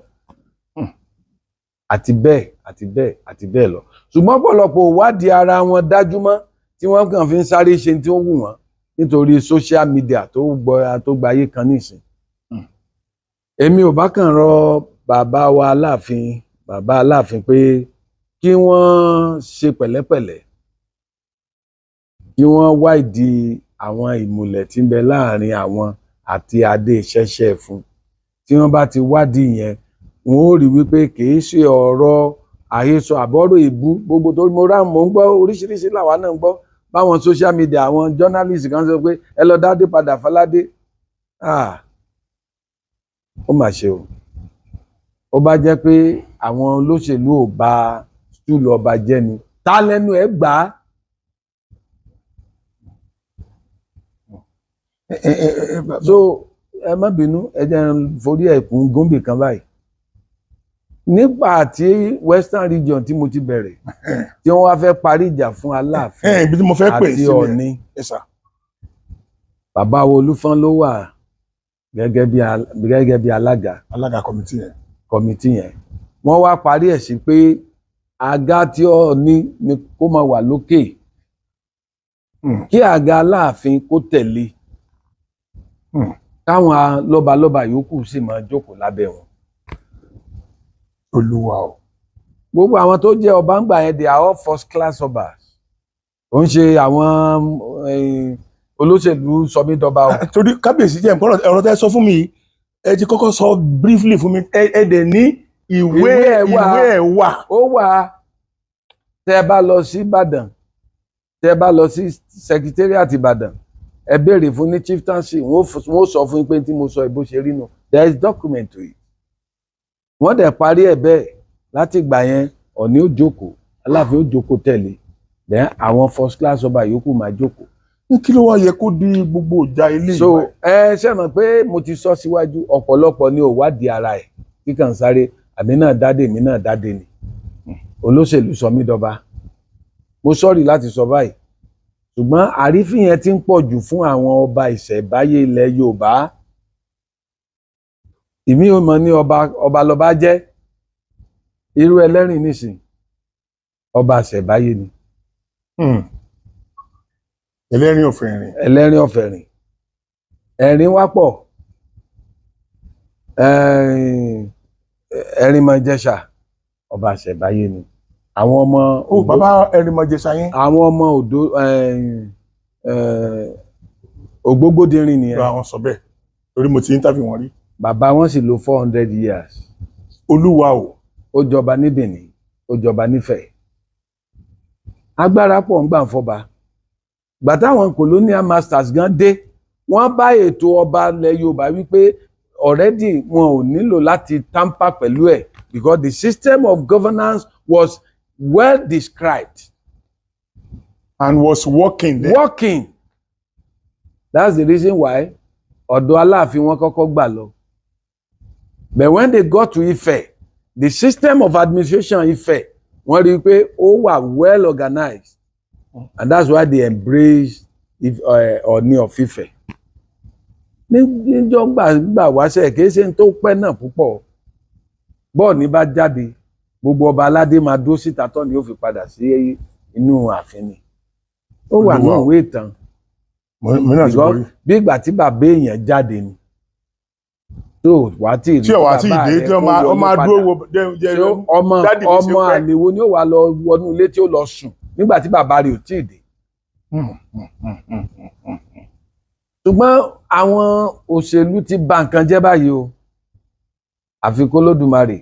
àti bẹ́ẹ̀ àti bẹ́ẹ̀ àti bẹ́ẹ̀ lọ. Ṣùgbọ́n ọ̀pọ̀lọpọ̀ wádìí ara wọn dájú mọ́, tí wọ́n kàn fi ń sáré ṣe tí ó wù wọ́n nítorí social media tó gbayé kan nísìn. Èmi ò bá kàn rọ bàbá wa Aláàfin, bàbá Aláàfin pé kí wọ́n ṣe pẹ̀lẹ́pẹ̀lẹ́, kí wọ́n wá ìdí àwọn ìmùlẹ̀ tí ń bẹ láàrin àwọn àti adé ṣẹ̀ṣẹ̀ fún. Tí wọ́n bá ti wádìí yẹn, wọ́n ó rí wípé kìí ṣe ọ̀rọ̀ àhesọ àbọ̀rọ̀ èébú gbogbo tó mo rá mò ń gbọ́ oríṣiríṣi làwa náà ń gbọ́ báwọn social media, àwọn journalist kan sọ pé ẹ lọ dádé padà Fáládé. Ó mà ṣe o. Ó bá jẹ́ pé àwọn olóṣèlú ò bá stúlù ọba jẹ́ ni, ta lẹ́nu ẹ̀ gbà á. So ẹ má bínú, ẹ jẹ́ n forí ẹ̀kún gómìnà kan báyìí. Nígbà tí Western Region tí mo ti bẹ̀rẹ̀, tí wọ́n wá fẹ́ parí ìjà fún Aláàfin àti Ọ̀ọ̀ni, bàbá wo Olúfọ́n ló wà gẹ́gẹ́ bí alága kọ́mítì yẹn. Wọ́n wá parí ẹ̀ sí pé àga tí Ọ̀ọ̀ni ni kó máa wà lókè, kí àga Aláàfin kó tẹ̀lé, káwọn lọ́balọ́ba yòókù sì máa jókòó lábẹ́ wọn. Olúwa o. Gbogbo àwọn tó jẹ́ ọba ń gbà yẹn, they are all first class ọba. Ó ń ṣe àwọn olóṣèlú sọmídọba o. Torí kábíyèsí jẹ́ nǹkan ọ̀rọ̀ tẹ́ sọ fún mi, ẹ ti kọ́kọ́ sọ briefly fún mi, ẹ dẹ̀ ní ìwé ẹ̀ wà. Ó wà. Tẹ́ bá lọ sí Ìbàdàn, tẹ́ bá lọ sí secretariat Ìbàdàn, ẹ béèrè fún ní chieftaincy, wọ́n sọ fún yín pé tí mo sọ ìbò ṣe rí nu. There is document to it. Wọ́n dẹ̀ parí ẹ̀ bẹ́ẹ̀. Láti ìgbà yẹn, Ọ̀ọ̀ni ó jókòó, Aláàfin ó jókòó tẹ̀lé, then àwọn first class ọba yòókù máa jókòó. Kí ló wá yẹ kó di gbogbo ìjà ilé yìí? So ẹ ṣe mọ̀ pé mo ti sọ síwájú, ọ̀pọ̀lọpọ̀ ni ò wádìí ara ẹ̀ kí kàn sáré àmì náà dádé, mi náà dádé ni. Olóṣèlú sọ mí dọba. Mo sọ́ọ̀rì láti sọ báyìí, ṣùgbọ́n àrífín yẹn ti ń pọ̀ jù fún àwọn ọba ìṣẹ̀báyé ilẹ̀ Yorùbá. Ìmí ò mọ̀ ní ọba lọba jẹ́. Irú ẹlẹ́rìn nísìn, ọba ìṣẹ̀báyé ni. Ẹlẹ́rìn ọ̀fẹ́ rìn. Ẹlẹ́rìn ọ̀fẹ́ rìn, ẹ̀rín wá pọ̀. Ẹ̀rìnmọ̀jẹ̀ṣà ọba àṣẹ̀báyé ni àwọn ọmọ. Ó bàbá Ẹ̀rìnmọ̀jẹ̀ṣà yẹn. Àwọn ọmọ Odò Ògbógbódìrín nìyẹn. Àwọn sọ bẹ́ẹ̀ torí mo ti interview wọn rí. Bàbá wọn sì lò 400 years. Olúwa o. Ó jọba ní Benin, ó jọba nífẹ̀ẹ́. Agbára pọ̀ ń gbà ń fọba. Gbà táwọn colonial masters gan dé, wọ́n bá ètò ọba ilẹ̀ Yorùbá wípé already wọn ò nílò láti tamper pẹ̀lú ẹ̀, because the system of governance was well described and was working there. Working. That's the reason why ọ̀dọ̀ Aláàfin wọn kọ́kọ́ gbà lọ. But when they got to Ife, the system of administration Ife, wọ́n rí i pé ó wà well organized, and that's why they embraced Ọọ̀ni of Ife. Níjọ́ gbà wáṣẹ̀, kì í ṣe tó pẹ́ náà púpọ̀. Bọ́ọ̀ni bá jáde, gbogbo ọba aládé máa dúró síta tán ni ó fi padà sí inú ààfin ni. Ó wà ní Olúwa o. ìwé ìtàn. Mo náà ti Because borí. bí ìgbà tí bàbá èèyàn jáde ni tó wá tí ì Tí ọ̀wá tí bàbá ìdè rẹ̀ tí kó ọmọ wọlé ọmọ padà. adúró wo jẹ jẹ Ṣé ọmọ dádì mi ṣe ọmọ pẹ́. àlèwo ni ó wà lọ wọnú ilé tí ó lọ sùn nígbà tí bàbá rẹ̀ ò tí ì dé? Ṣùgbọ́n àwọn òṣèlú ti bà nǹkan jẹ́ báyìí o. Àfi k'Olódùmarè,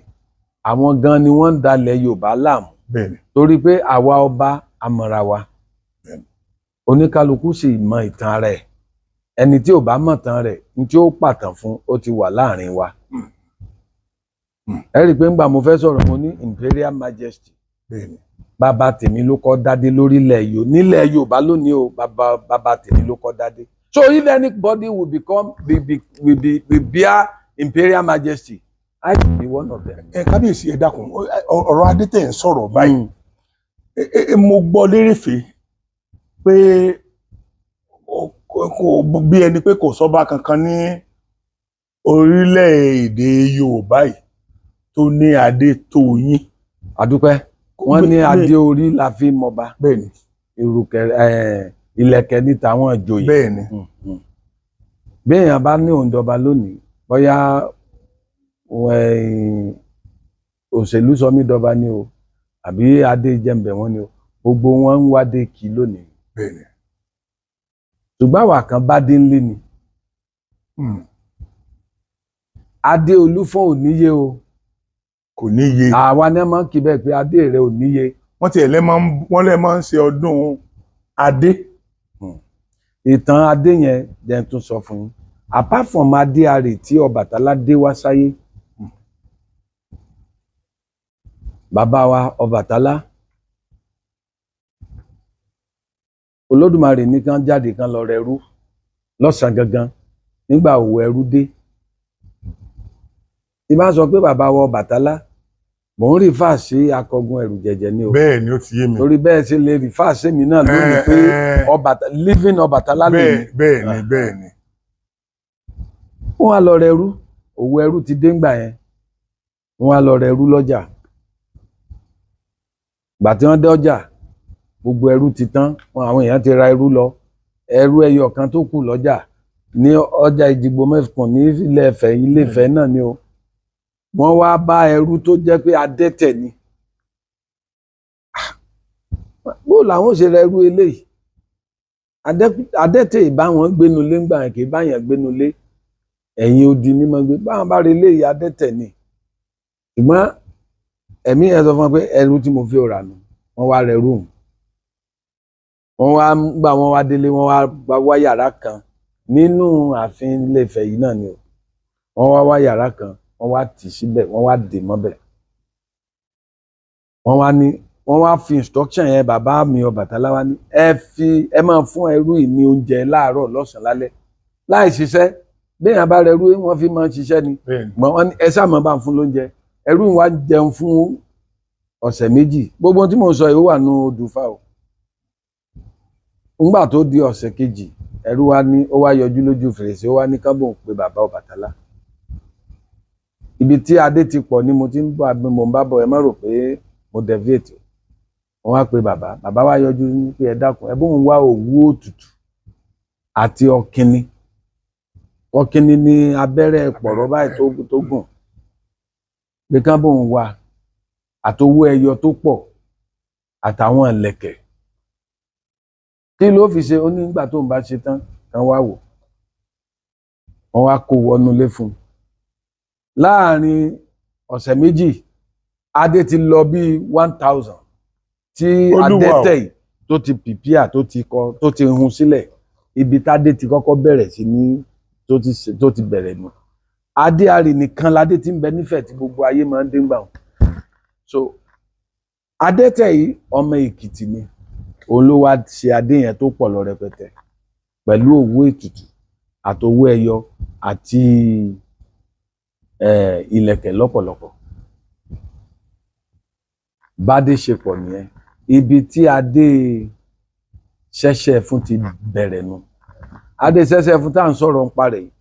àwọn gan ni wọ́n ń dalẹ̀ Yorùbá láàmú. Bẹ́ẹ̀ni. Torí pé àwa ọba amọ̀ra wa, oníkálukú sì mọ ìtàn rẹ̀. Ẹni tí ò bá mọ̀ tán rẹ̀ ní tí ó pàtàn fún, ó ti wà láàrin wa. Ẹ rí i pé ńgbà mo fẹ́ sọ̀rọ̀, mo ní Imperial Majesty. Bàbá tèmi ló kọ́ dádé lórílẹ̀ Yorùbá, nílẹ̀ Yorùbá lónìí o. Bàbá tèmi ló kọ́ dádé. So if anybody will become will be will bear Imperial Majesty, I will be one of them. Ẹ kábíyèsí, ẹ dákun, ọ̀rọ̀ adé tẹ̀ ń sọ̀rọ̀ báyìí, mo gbọ́ lérèfé pé kò bí ẹni pé kò sọ́ba kankan ní orílẹ̀-èdè Yorùbá yìí tó ní adé tó yín. Àdúpẹ́. Wọ́n ní adé orí la fi mọba. Ìrùkẹ̀ ìlẹ̀kẹ̀ ní tàwọn ìjòyè. Bí èèyàn bá ní òun jọba lónìí, bóyá òṣèlú sọ mí dọba ni o, àbí adé jẹ̀ǹbẹ̀ wọn ni o, gbogbo wọn ń wádé kí lónìí. Ṣùgbọ́n àwa kan bá dé ńlé ni. Adé Olúfọ́n ò níye o. Kò níye. Àwa náà máa ń kí bẹ́ẹ̀ pé adé rẹ ò níye. Wọ́n tiẹ̀ lẹ́ máa ń wọ́n lẹ́ máa ń ṣe ọdún adé. Ìtàn adé yẹn jẹ́ n tún sọ fún yín. Apart from adé arè tí Ọbàtálá dé wá sáyé, bàbá wa Ọbàtálá, Olódùmarè ní kán jáde kán lọ rẹrú lọ́sàn-án gangan nígbà òwò ẹrú dé. Tí bá sọ pé bàbá wa Ọbàtálá, mò ń refer sí akọgun ẹrù jẹjẹ ni o. Bẹ́ẹ̀ ni, ó ti yé mi. Torí bẹ́ẹ̀ ṣe lè refer sí mi náà lónìí pé Ọbàtálá, living Ọbàtálá lèmi. Bẹ́ẹ̀ ni. Wọ́n á lọ rẹrú, òwò ẹrú ti dé ńgbà yẹn. Wọ́n á lọ rẹrú lọ́jà. Gbà tí wọ́n dé ọjà, gbogbo ẹrú ti tán. Wọn àwọn èèyàn ti ra ẹrú lọ. Ẹrú ẹyọ kan tó kù lọ́jà ní ọjà Ìjìgbò Mẹ́fùkùn ní ilé Ifẹ̀, Ilé Ifẹ̀ náà ni o. Wọ́n wá bá ẹrú tó jẹ́ pé adẹ́tẹ̀ ni. Bó làwọn ò ṣe rẹrú eléyìí? Adẹ́tẹ̀ ìbá wọn gbénu lé ńgbà yẹn, kì í bá yẹn gbénu lé, ẹ̀yìn odi ní mọ́ gbé. Báwọn bá rí eléyìí, adẹ́tẹ̀ ni. Ṣùgbọ́n ẹ̀mí yẹn sọ fún wọn pé ẹrú tí mo fi rà nù. Wọ́n wá rẹrú òun. Wọ́n wá gbà, wọ́n wá délé, wọ́n wá gba wá yàrá kan nínú ààfin Ilé Ifẹ̀ yìí náà ni o. Wọ́n wá wá yàrá kan, wọ́n wá tì síbẹ̀, wọ́n wá dè mọ́bẹ̀. Wọ́n wá ní, wọ́n wá fi instruction yẹn, bàbá mi Ọbàtálá wá ní ẹ fi ẹ máa fún ẹrú yìí ní oúnjẹ láàárọ̀, lọ́sàn-án, lálẹ́, láì ṣiṣẹ́. Béèyàn bá rẹrú, wọ́n fi máa ń ṣiṣẹ́ ni. Mọ wọn ní ẹ sáà máa bá ń fún lóúnjẹ. Ẹrú wa jẹun fún ọ̀sẹ̀ 2. Gbogbo ohun tí mò ń sọ yìí, ó wà nù odùfà o. Ńgbà tó di ọ̀sẹ̀ kejì, ẹrú wa ní ó wá yọjú lójú fèrèsé, ó wá ní kábò ń pe bàbá Ọbàtálá. Ibi tí adé ti pọ̀ ni mo ti ń bọ̀, àbí mo ń bá bọ̀, ẹ má rò pé mo deviate o. Wọ́n wá pe bàbá, bàbá wa yọjú ní pé ẹ dákun, ẹ bóun wá òwú òtútù àti ọ̀kìnní. Ọ̀kìnní ní abẹ́rẹ́ pọ̀rọ̀ báyìí tó gùn, pé kán bóun wá àtowó ẹyọ tó pọ̀ àtàwọn ìlẹ̀kẹ̀. Kí ló fi ṣe? Ó ní nígbà tó ń bá ṣe tán kan wá wò. Wọ́n wá kó wọnú ilé fún un. Láàárín ọ̀sẹ̀ 2, adé ti lọ bíi 1000 tí Olúwa o. adẹ́tẹ̀ yìí tó ti pìpíà, tó ti kọ, tó ti hun sílẹ̀. Ibi tádé ti kọ́kọ́ bẹ̀rẹ̀ sí ní tó ti bẹ̀rẹ̀ nù. Adé Arè nìkan ládé tí ń bẹ nífẹ̀ẹ́ tí gbogbo ayé máa ń dé gbà wọn. So adẹ́tẹ̀ yìí ọmọ Èkìtì ni, òun ló wá ṣe adé yẹn tó pọ̀ lọ rẹpẹtẹ pẹ̀lú òwú ètùtù àtowó ẹyọ àti ìlẹ̀kẹ̀ lọ́pọ̀lọpọ̀. Bádé ṣe pọ̀ nìyẹn. Ibi tí adé ṣẹ̀ṣẹ̀ fún ti bẹ̀rẹ̀ nu. Adé ṣẹ̀ṣẹ̀ fún tá à ń sọ̀rọ̀ ń parẹ̀ yìí,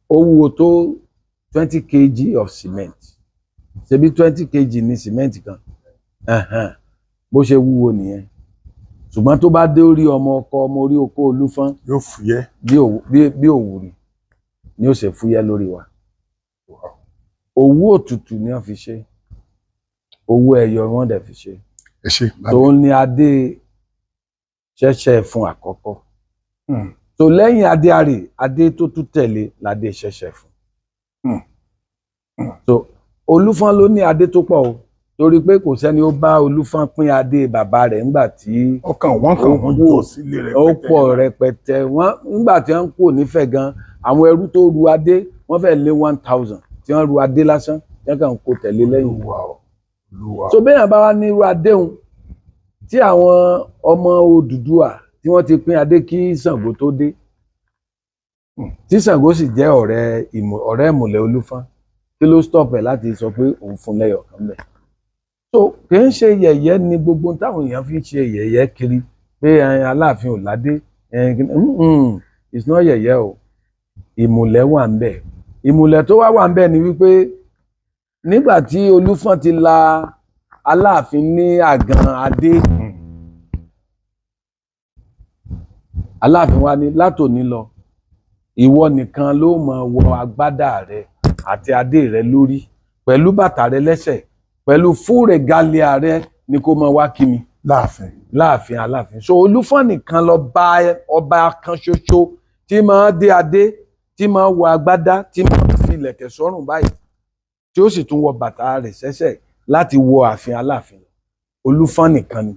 ó wúwo tó 20 kg of cement. Ṣebí 20 kg ní cement kan. Ẹ̀hẹ̀n. Bó ṣe wúwo nìyẹn. Ṣùgbọ́n tó bá dé orí ọmọ ọkọ, ọmọ orí oko Olúfọ́n, Yóò fúyẹ́. bí òwú ni ó ṣe fúyẹ́ lórí wa. Òwú òtútù ni wọ́n fi ṣe, owó ẹyọ wọ́n dẹ̀ fi ṣe. Ẹ ṣe bàbá. Tòun ni adé ṣẹ̀ṣẹ̀ fún àkọ́kọ́. Tó lẹ́yìn adé Arè, adé tó tún tẹ̀lé ládé ṣẹ̀ṣẹ̀ fún. So Olúfọ́n ló ní adé tó pọ̀ o, torí pé kò sẹ́ni ó bá Olúfọ́n pín adé bàbá rẹ̀ ńgbà tí Ọkàn wọn kàn wọn jọ sílé rẹpẹtẹ. ó pọ̀ rẹpẹtẹ. Wọ́n nígbà tí wọ́n kò nífẹ̀ẹ́ gan, àwọn ẹrú tó ru adé wọ́n fẹ́ lé 1000 tí wọ́n ru adé lásán, wọ́n kàn kó tẹ̀lé lẹ́yìn. Olúwa o, Olúwa o. So béèyàn bá wá ní irú adéhùn tí àwọn ọmọ Odùduwà tí wọ́n ti pín adé kí Ṣàngó tó dé, tí Ṣàngó sì jẹ́ ọ̀rẹ́ ìmùlẹ̀ Olúfọ́n, kí ló stop ẹ̀ láti sọ pé òun fún lẹ́yọ̀ kan bẹ̀? So kì í ṣe yẹ̀yẹ́ ni gbogbo táwọn èèyàn fi ń ṣe yẹ̀yẹ́ kiri pé Aláàfin ò ládé. It's not yẹ̀yẹ́ o. Ìmùlẹ̀ wà ń bẹ̀. Ìmùlẹ̀ tó wá wà ń bẹ̀ ni wípé nígbà tí Olúfọ́n ti la Aláàfin ní àgàn adé, Aláàfin wa ní látòní lọ, ìwọ nìkan ló máa wọ agbádá rẹ àti adé rẹ lórí pẹ̀lú bàtà rẹ lẹ́sẹ̀ pẹ̀lú fúrè galia rẹ ni kó máa wá kí mi Láàfin. láàfin Aláàfin. So Olúfọ́n nìkan lọ bá ọba kan ṣoṣo tí máa dé adé, tí máa wọ agbádá, tí máa fi ìlẹ̀kẹ̀ sọ́rùn báyìí, tí ó sì tún wọ bàtà rẹ̀ sẹ́sẹ̀ láti wọ ààfin Aláàfin. Olúfọ́n nìkan ni.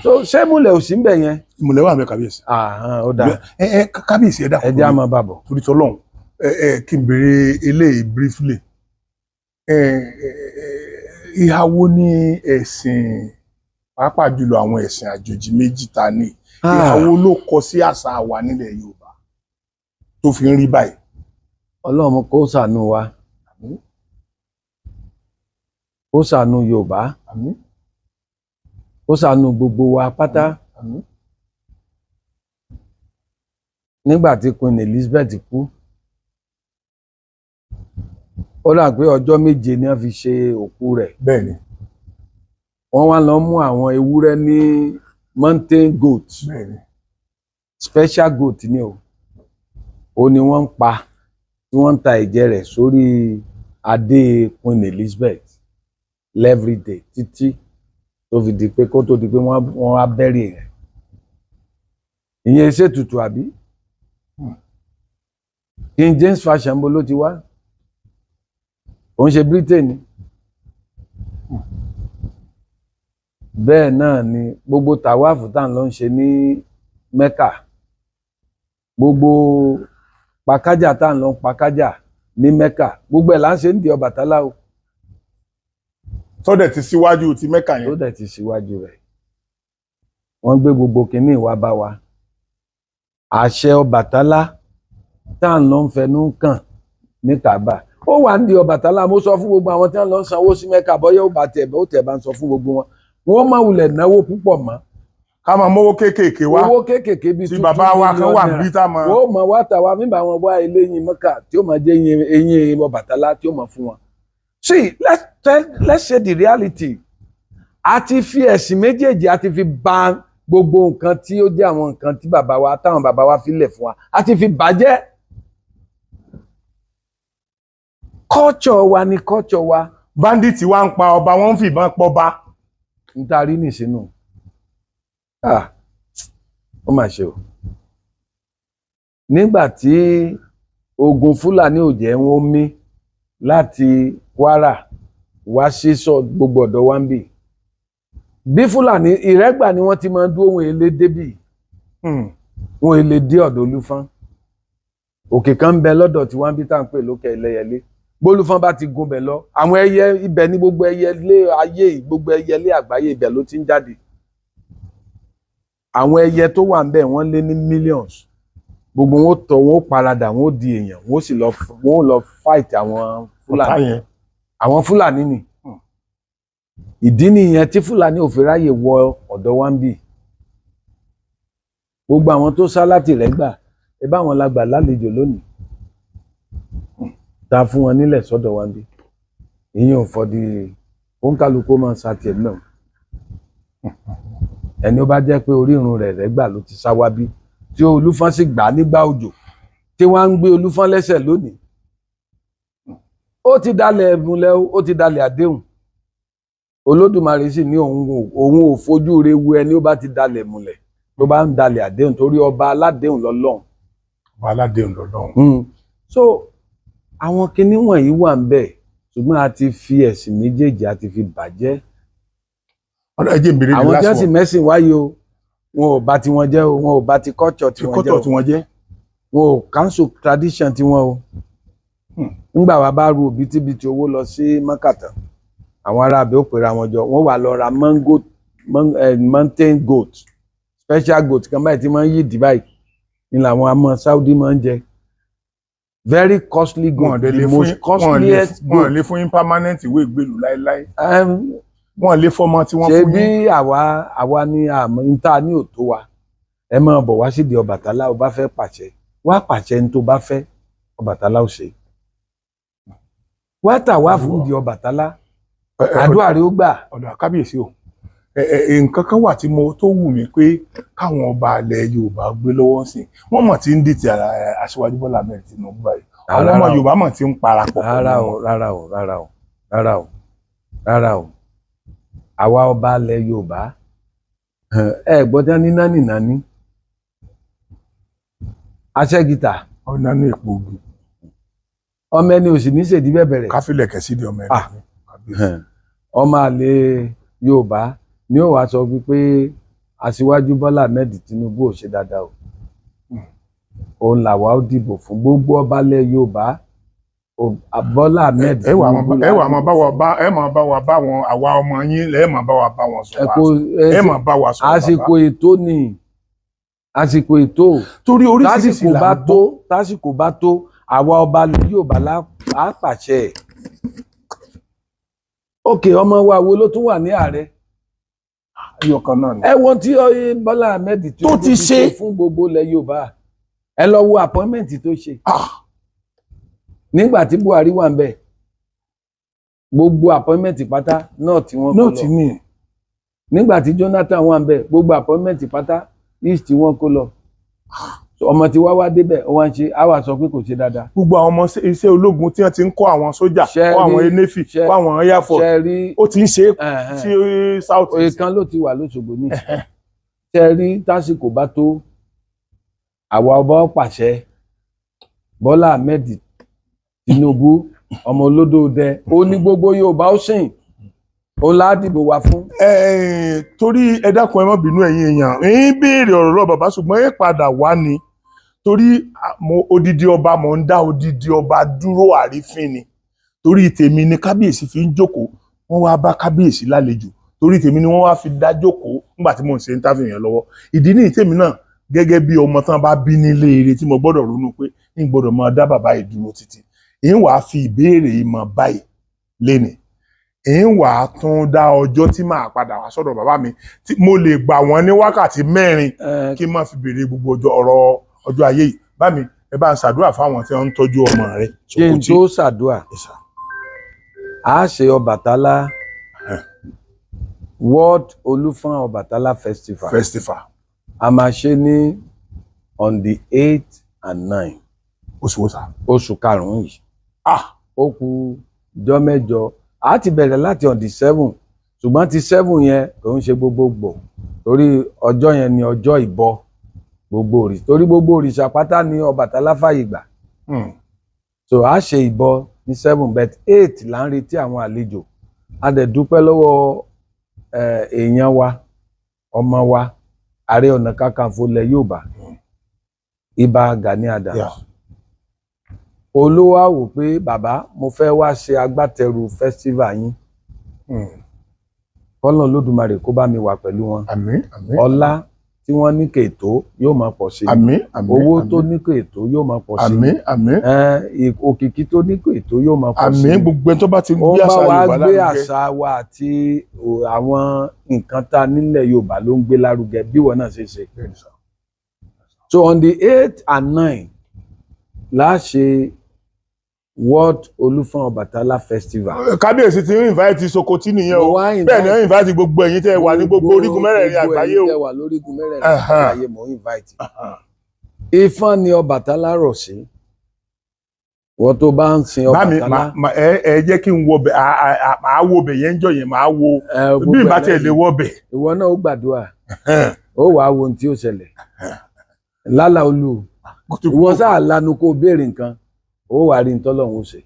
So ṣé múlẹ̀ ò sí ń bẹ̀ yẹn? Ìmùlẹ̀ wà mẹ́ kábíyèsí. Àhán, ó dáa. Ẹ ẹ kábíyèsí, ẹ dákun. Ẹ jẹ́ á máa bá bọ̀. Torí tọlọ́hun, ẹ ẹ kí n béèrè eléyìí briefly. Ẹ ẹ ìhà wo ni ẹ̀sìn, pàápàá jùlọ àwọn ẹ̀sìn àjòjì méjì ta ní, ìhà wo ló kọ sí àṣà wa nílẹ̀ Yorùbá tó fi ń rí báyìí? Ọlọ́run kó ṣàánú wa, kó ṣàánú Yorùbá, Àmín. kó ṣàánú gbogbo wa pátá. Àmín. Nígbà tí Queen Elizabeth kú, ó dà pé ọjọ́ 7 ni wọ́n fi ṣe òkú rẹ̀. Bẹ́ẹ̀ni. Wọ́n wá lọ mú àwọn ewúrẹ́ ní mountain goat. Bẹ́ẹ̀ni. Special goat ni o, ó ní wọ́n ń pa tí wọ́n ń ta ẹ̀jẹ̀ rẹ̀ sórí adé Queen Elizabeth everyday títí tó fi di pé kó tó di pé wọ́n á bẹ́rì rẹ̀. Ìyẹn ṣètùtù àbí? King James fashion bo ló ti wá? Òun ṣe Britain ni. Bẹ́ẹ̀ náà ni gbogbo tàwáàfù tá à ń lọ ń ṣe ní Mecca, gbogbo pàkájà tá à ń lọ ń pàkájà ní Mecca, gbogbo ẹ̀ là ń ṣe ń di Ọbàtálá o. Tọ́dẹ̀ ti síwájú ti Mecca Tó yẹn. dẹ̀ ti síwájú rẹ̀. Wọ́n gbé gbogbo kinní wá bá wa. Àṣẹ Ọbàtálá tá à ń lọ ń fẹnu kàn ní Kaaba, ó wà ń di Ọbàtálá. Mo sọ fún gbogbo àwọn tí wọ́n lọ ń sanwó sí Mecca, bọ́yá ó bá tẹ̀ ó tẹ̀ bá ń sọ fún gbogbo wọn, wọ́n má wulẹ̀ náwó púpọ̀ mọ́. Ká máa mówó kéékèèké wá. Owó kéékèèké bíi Tí two bàbá wa kan wà million bí tá máa. wọ́n mọ̀ wá tàwa mímọ̀ àwọn wá eléyìn Mẹ́kà tí ó máa jẹ́ eyín Ọbàtálá tí ó máa fún wọn. See, let's say the reality. A ti fi ẹ̀sìn méjèèjì, a ti fi bà gbogbo nǹkan tí ó jẹ́ àwọn nǹkan tí bàbá wa, táwọn bàbá wa fi lẹ̀ fún wa, a ti fi bàjẹ́. Culture wa ni culture wa. Bandit wa ń pa ọba, wọ́n ń fìbọn pọba. N ta rí nìsínú. Ah, ó mà ṣe o. Nígbà tí ogun Fúlàní ò jẹ́ wọn mí láti Kwara wá sí sọ gbogbo ọ̀dọ̀ wa ń bì, bí Fúlàní Ìrẹ́gbà ni wọ́n ti máa ń dúró, wọn èlé débì, wọn èlé dé ọ̀dọ̀ Olúfọ́n. Òkè kan ń bẹ lọ́dọ̀ tí wọ́n ń bí tá à ń pè lókè Ẹlẹ́yẹlé. Bólúfọ́n bá ti gun bẹ̀ lọ, àwọn ẹyẹ ibẹ̀ ní gbogbo ẹyẹ lé ayé, gbogbo ẹyẹ lé àgbáyé, ibẹ̀ ló ti ń jáde. Àwọn ẹyẹ tó wà ń bẹ̀, wọ́n lé ní millions. Gbogbo wọn ó tọ̀, wọn ó paradà, wọn ó di èèyàn, wọn ó sì lọ, wọn ó lọ fight àwọn Ọ̀tá Fúlàní yẹn. Àwọn Fúlàní ni. Ìdí nìyẹn tí Fúlàní ò fi ráyè wọ ọ̀dọ̀ wa ń bì. Gbogbo àwọn tó sá láti Rẹ́gbà, ẹ bá wọn la gbà lálejò lónìí, ta fún wọn nílẹ̀ sọ́dọ̀ wa ń bì. Ìyẹn ò fọ́ di òǹkàlùkù máa ń sa tiẹ̀ náà. Ẹni ó bá jẹ́ pé orírun rẹ̀ Rẹ́gbà ló ti sá wá bí, tí Olúfọ́n sì gbà á nígbà òjò, tí wọ́n á ń gbé Olúfọ́n lẹ́sẹ̀ lónìí, ó ti dalẹ̀ ẹ̀bùnlẹ̀, ó ti dalẹ̀ àdéhùn. Olódùmarè sì ní òun ò fojú re wu ẹni ó bá ti dalẹ̀ múlẹ̀, tó bá ń dalẹ̀ àdéhùn, torí ọba aládéhùn lọ́lọ́run. Ọba aládéhùn lọ́lọ́run. So àwọn kinní wọ̀nyí wà ń bẹ̀, ṣùgbọ́n a ti fi ẹ̀sìn méjèèjì, a ti fi bàjẹ́. Ọ̀dọ̀ ẹ jẹ́ n béèrè the Àwọn tí last wọ́n sì one. mẹ́sìn wáyé o, wọn ò bà tiwọn jẹ́ o, wọn ò bà ti culture Ti tiwọn jẹ́ kọ́tọ̀ o. tí wọ́n jẹ́. Wọn ò cancel tradition tiwọn o. Ńgbà wa bá ru òbítíbitì owó lọ sí mọ́kàtà, àwọn ará abẹ́ ò pera wọn jọ, wọ́n wà lọ ra mango mountain goat, special goat kan báyìí tí máa ń yí ìdí báyìí ni làwọn amọ̀ Saudi máa ń jẹ, very costly Wọn goat, dẹ̀ the lè fún most costliest wọn goat. lè fún yín permanent ìwé ìgbélú láéláé. Wọn lè fọmọ tí wọ́n Ṣe fún bí yín. àwa ní àmọ́ níta ní òtó wa, ẹ máa bọ̀ wá sídìí Ọbàtálá. Ó bá fẹ́ pàṣẹ, wá pàṣẹ ní tó bá fẹ́, Ọbàtálá ó ṣe. Wá tà wá fún di Ọbàtálá, àdúrà rẹ̀ ó gbà. Ọ̀dọ̀ kábíyèsí o, ẹ ẹ nǹkan kan wà tí mo tó wù mí pé káwọn ọba ilẹ̀ Yorùbá gbé lọ́wọ́ sí. Wọ́n mọ̀ tí ń dìtì Aṣíwájú Bọ́lá Ahmed Tinubu báyìí. Àwọn ọmọ Rárá o. Yorùbá mọ̀ tí ń parapọ̀ pẹ̀lú Rárá o. wọn. Rárá o, rárá o, rárá o, rárá o. Àwa ọba ilẹ̀ Yorùbá, ẹ gbọ́dọ̀ ní nání nání aṣẹ́gìtà. Ọ̀nà ní èpò ogun. Ọmọ ẹni òsì ní ṣèdí bẹ̀bẹ̀rẹ̀. Káfílẹ̀kẹ̀ sídìí ọmọ ẹni. Ah. Kábíyèsí. Ọmọ àlè Yorùbá ni ó wàá sọ wípé Aṣíwájú Bọ́lá Ahmed Tinubu ò ṣe dáadáa o, òun làwa ó dìbò fún. Gbogbo ọba ilẹ̀ Yorùbá, Bọ́lá Ahmed Ẹ wà Tinubu ẹ wà la máa bá wa bá ẹ máa bá wa bá wọn, àwa ọmọ yín lẹ máa bá wa bá wọn ẹ sọ̀rọ̀. kó Ẹ máa bá wa sọ̀rọ̀, àsìkò bàbá. ètò ni àsìkò ètò. Torí oríṣiríṣi Tásìkò là bá ń tó gbọ́. Tásìkò bá tó, àwa ọba ilẹ̀ Yorùbá á pàṣẹ. Òkè ọmọ wa wo ló tún wà ní ààrẹ? Ẹyọ kan náà ni. Ẹ wo tí Bọ́lá Ahmed Tinubu Tó ti ṣe. fún gbogbo ilẹ̀ Yorùbá. Ẹ lọ wo appointment tó ṣe Ah. nígbà tí Buhari wà ń bẹ̀. Gbogbo appointment pátá náà tí wọ́n kó Náà lọ. ti ní. Nígbà tí Jonathan wà ń bẹ̀, gbogbo appointment pátá east tí wọ́n kó lọ. So, ọmọ tí wá wá débẹ̀, ó wá ń ṣe, á wà sọ pé kò ṣe dáadáa. Gbogbo àwọn ọmọ iṣẹ́ ológun tí wọ́n ti ń kọ́ àwọn sójà, kọ́ àwọn navy, kọ́ àwọn air force, Ṣe rí ó ti ń ṣe é sí south Oyè east. kan ló ti wà lóṣogbo ní. Ṣe rí, tásìkò bá tó, àwa ọba ó pàṣẹ. Bọ́lá Ahmed Tinubu, ọmọ olódòdẹ, ó ní gbogbo Yorùbá ó sìn, ó ládìbò wá fún. Ẹ torí ẹ dákun, ẹ má bínú, ẹ̀yin èèyàn, ń béèrè ọ̀rọ̀ lọ bàbá, ṣùgbọ́n ẹ padà wá ni, torí mo odidi ọba, mo ń dá odidi ọba dúró, àrífín ni. Torí tèmi ni kábíyèsí fi ń jókòó, wọ́n wá bá kábíyèsí lálejò, torí tèmi ni wọ́n wá fi dá jókòó nígbà tí mò ń ṣe interview yẹn lọ́wọ́. Ìdí nìyí tèmi náà gẹ́gẹ́ bí ọmọ tán bá bí nílé eré tí mo gbọ́dọ̀ ronú pé ń gbọ́dọ̀ máa dá bàbá yìí dúró títí ń wàá fi ìbéèrè yìí mọ báyìí lénìí, ń wàá tún dá ọjọ́ tí màá padà wá sọ́dọ̀ bàbá mi tí mo lè gbà wọ́n ní wákàtí 4 kí n má fi béèrè gbogbo ọjọ́ ọ̀rọ̀ ọjọ́ ayé yìí. Bá mi, ẹ bá ń ṣàdúrà fáwọn tí wọ́n ń tọ́jú ọmọ rẹ̀. Kí n tó ṣàdúà, a ṣe Ọbàtálá. World Olúfọ́n Ọbàtálá Festival. Festival. A máa ṣe ní on the 8 and 9. Oṣù wo sà? Oṣù karùn-ún yìí. Ah. Ó kù ọjọ́ 8. A ti bẹ̀rẹ̀ láti on the 7, ṣùgbọ́n ti 7 yẹn kò ń ṣe gbogbogbò, torí ọjọ́ yẹn ni ọjọ́ ìbọ gbogbo òrìṣà, torí gbogbo òrìṣà pátá ni Ọbàtálá fàyè gbà. So a ṣe ìbọ ní 7, but 8 là ń retí àwọn àlejò. A dẹ̀ dúpẹ́ lọ́wọ́ èèyàn wa, ọmọ wa, Ààrẹ Ọ̀nà Kakanfò ilẹ̀ Yorùbá, Ìbà Gani Adams. Olówó á wò pé, bàbá, mo fẹ́ wá ṣe agbátẹrù festival yín. Kọ́lọ́run Olódùmarè kó bá mi wà pẹ̀lú wọn. Àmín, àmín. Ọlá tí wọ́n ní kètò yóò máa pọ̀ sí i. Àmín, àmín. Owó tó ní kètò yóò máa pọ̀ sí i. Àmín, àmín. Òkìkí tó ní kètò yóò máa pọ̀ sí i. Àmín. Gbogbo ẹni tó bá ti Ó gbé bá àṣà wa Yorùbá gbé lárugẹ. àṣà wa àti àwọn nǹkan tá a nílẹ̀ Yorùbá ló ń gbé lárugẹ, bí ìwọ náà ṣe ṣe. Bẹ́ẹ̀ni sà. So on the 8 and 9 la ṣe World Olúfọ́n Ọbàtálá Festival. Kábíyèsí ti ń invite Sokoti nìyẹn o. Mo wá Bẹ́ẹ̀ ni wọ́n invite gbogbo ẹ̀yin tẹ́ ẹ wà ní gbogbo orígun mẹ́rẹ̀ẹ̀rin gbogbo àgbáyé ẹ̀yin o. tẹ́ wà lórígun mẹ́rẹ̀ẹ̀rin àgbáyé, mò ń invite. Ifán ni Ọbàtálá rọ̀ sí. Wọ́n tó bá ń sin Bá mi Ọbàtálá. ẹ jẹ́ kí n wọ bẹ̀, màá wo bẹ̀ yẹn ń jọ yẹn, màá wo Gbogbo bí n bá ẹ̀ tiẹ̀ lè lẹ́yìn. wọ bẹ̀. Ìwọ náà ó gbàdúrà. Ó wàá wo ohun tí ó ṣẹlẹ̀. Lálà olú. Ìwọ sáà lanu kó o béèrè nǹkan. Ó wàá rí ntọ́lọ́run ó ṣe.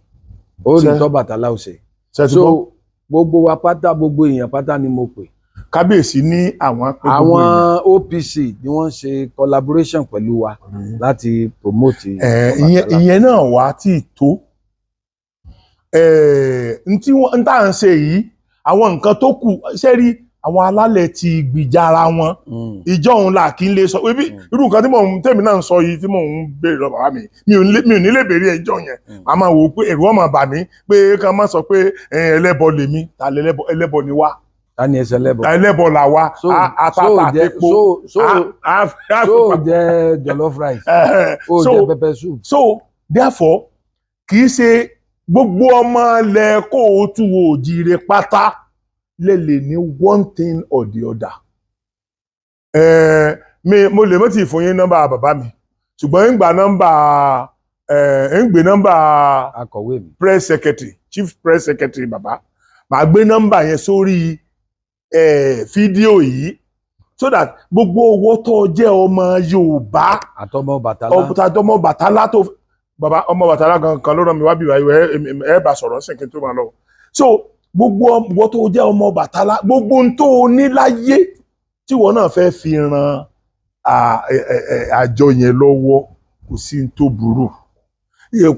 Ó rí ntọ́bàtálá ó ṣe. Ṣé ti So gbọ́? gbogbo wa pátá, gbogbo èèyàn pátá ni mo pè. Kábíyèsí ní àwọn pé gbogbo Àwọn èèyàn. OPC ni wọ́n ń ṣe collaboration pẹ̀lú wa láti promote Ìyẹn Ọbàtálá. Ìyẹn náà wá tí ì tó. N tí wọ́n n tá à ń ṣe yìí, àwọn nǹkan tó kù ṣé rí, àwọn alálẹ̀ ti gbìjà ara wọn. Ìjọ òun là kí n lè sọ ibi irú nǹkan tí mò ń tèmi náà ń sọ yìí, tí mò ń béèrè lọ bàbá mi, mi ò ní lè béèrè ẹjọ́ yẹn. Màá máa wò ó pé èrò ọmọ bà mí pé ká má sọ pé ẹlẹ́bọ lèmi. Ta lẹlẹ́bọ? Ẹlẹ́bọ ni wá. Ta ni ẹsẹ̀ lẹ́bọ̀? Ẹlẹ́bọ là wá. Àtàtà àtepo. So jẹ jollof rice, ó jẹ pepper soup. So therefore, kì í ṣe gbogbo ọmọ ilẹ̀ kóòtù òjìire pátá lè lè ní one thing or the other. Mi mo lè mọ́ tí fún yín nọ́mbà bàbá mi, ṣùgbọ́n ń gba nọ́mbà, ń gbé nọ́mbà Akọ̀wé mi. Press secretary, chief press secretary bàbá, màá gbé nọ́mbà yẹn sórí fídíò yìí, so that gbogbo owó tó jẹ́ ọmọ Yorùbá Àtọmọ Ọbàtálá. Ọmọ Bàtálá tó bàbá ọmọ Bàtálá gan kan ló rán mi wá bí báyìí. Ẹ bá sọ̀rọ̀ sí kí n tó máa lọ. So gbogbo ọmọ tó jẹ́ ọmọ Bàtálá, gbogbo ohun tó o ní láyé tí ìwọ náà fẹ́ fi ran àjọ yẹn lọ́wọ́, kò sí ní tó burú.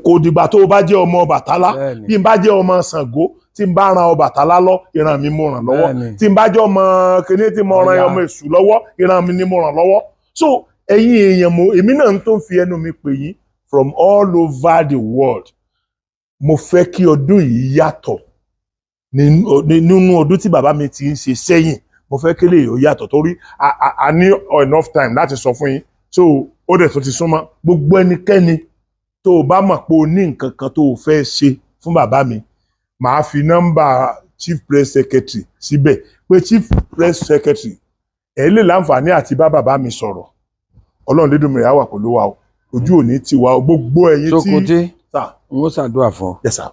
Kò dìgbà tó o bá jẹ́ ọmọ Bàtálá. Bí n bá jẹ́ ọmọ Ṣàngó, tí n bá ran Ọbàtálá lọ, ìran mi mo ràn lọ́wọ́. Tí n bá jẹ́ ọmọ kíní tí mo ran Ọya. ọmọ Èṣù lọ́wọ́, ìran mi ni mo ràn lọ́wọ́. So ẹ̀yin èèyàn, mo èmi náà tó ń fi ẹnu mi pè yín from all over the world, mo fẹ́ kí ọdún yìí yàtọ̀ nínú ọdún tí bàbá mi ti ń ṣe sẹ́yìn. Mo fẹ́ kí lè ó yàtọ̀, torí a ní enough time láti sọ fún yín. So ó dẹ̀ tó ti súnmọ́. Gbogbo ẹnikẹ́ni tó o bá mọ̀ pé o ní nǹkan kan tó o fẹ́ ṣe fún bàbá mi, màá fi nọ́mbà chief press secretary síbẹ̀, pé chief press secretary ẹ̀ lè láǹfààní àti bá bàbá mi sọ̀rọ̀. Ọlọ́run Lédùmarè á wà pẹ̀lú wa o, ojú òní ti wa o, gbogbo ẹ̀yin tí Sokoti, Sir. n ó ṣàdúrà fún ọ. Yes sir.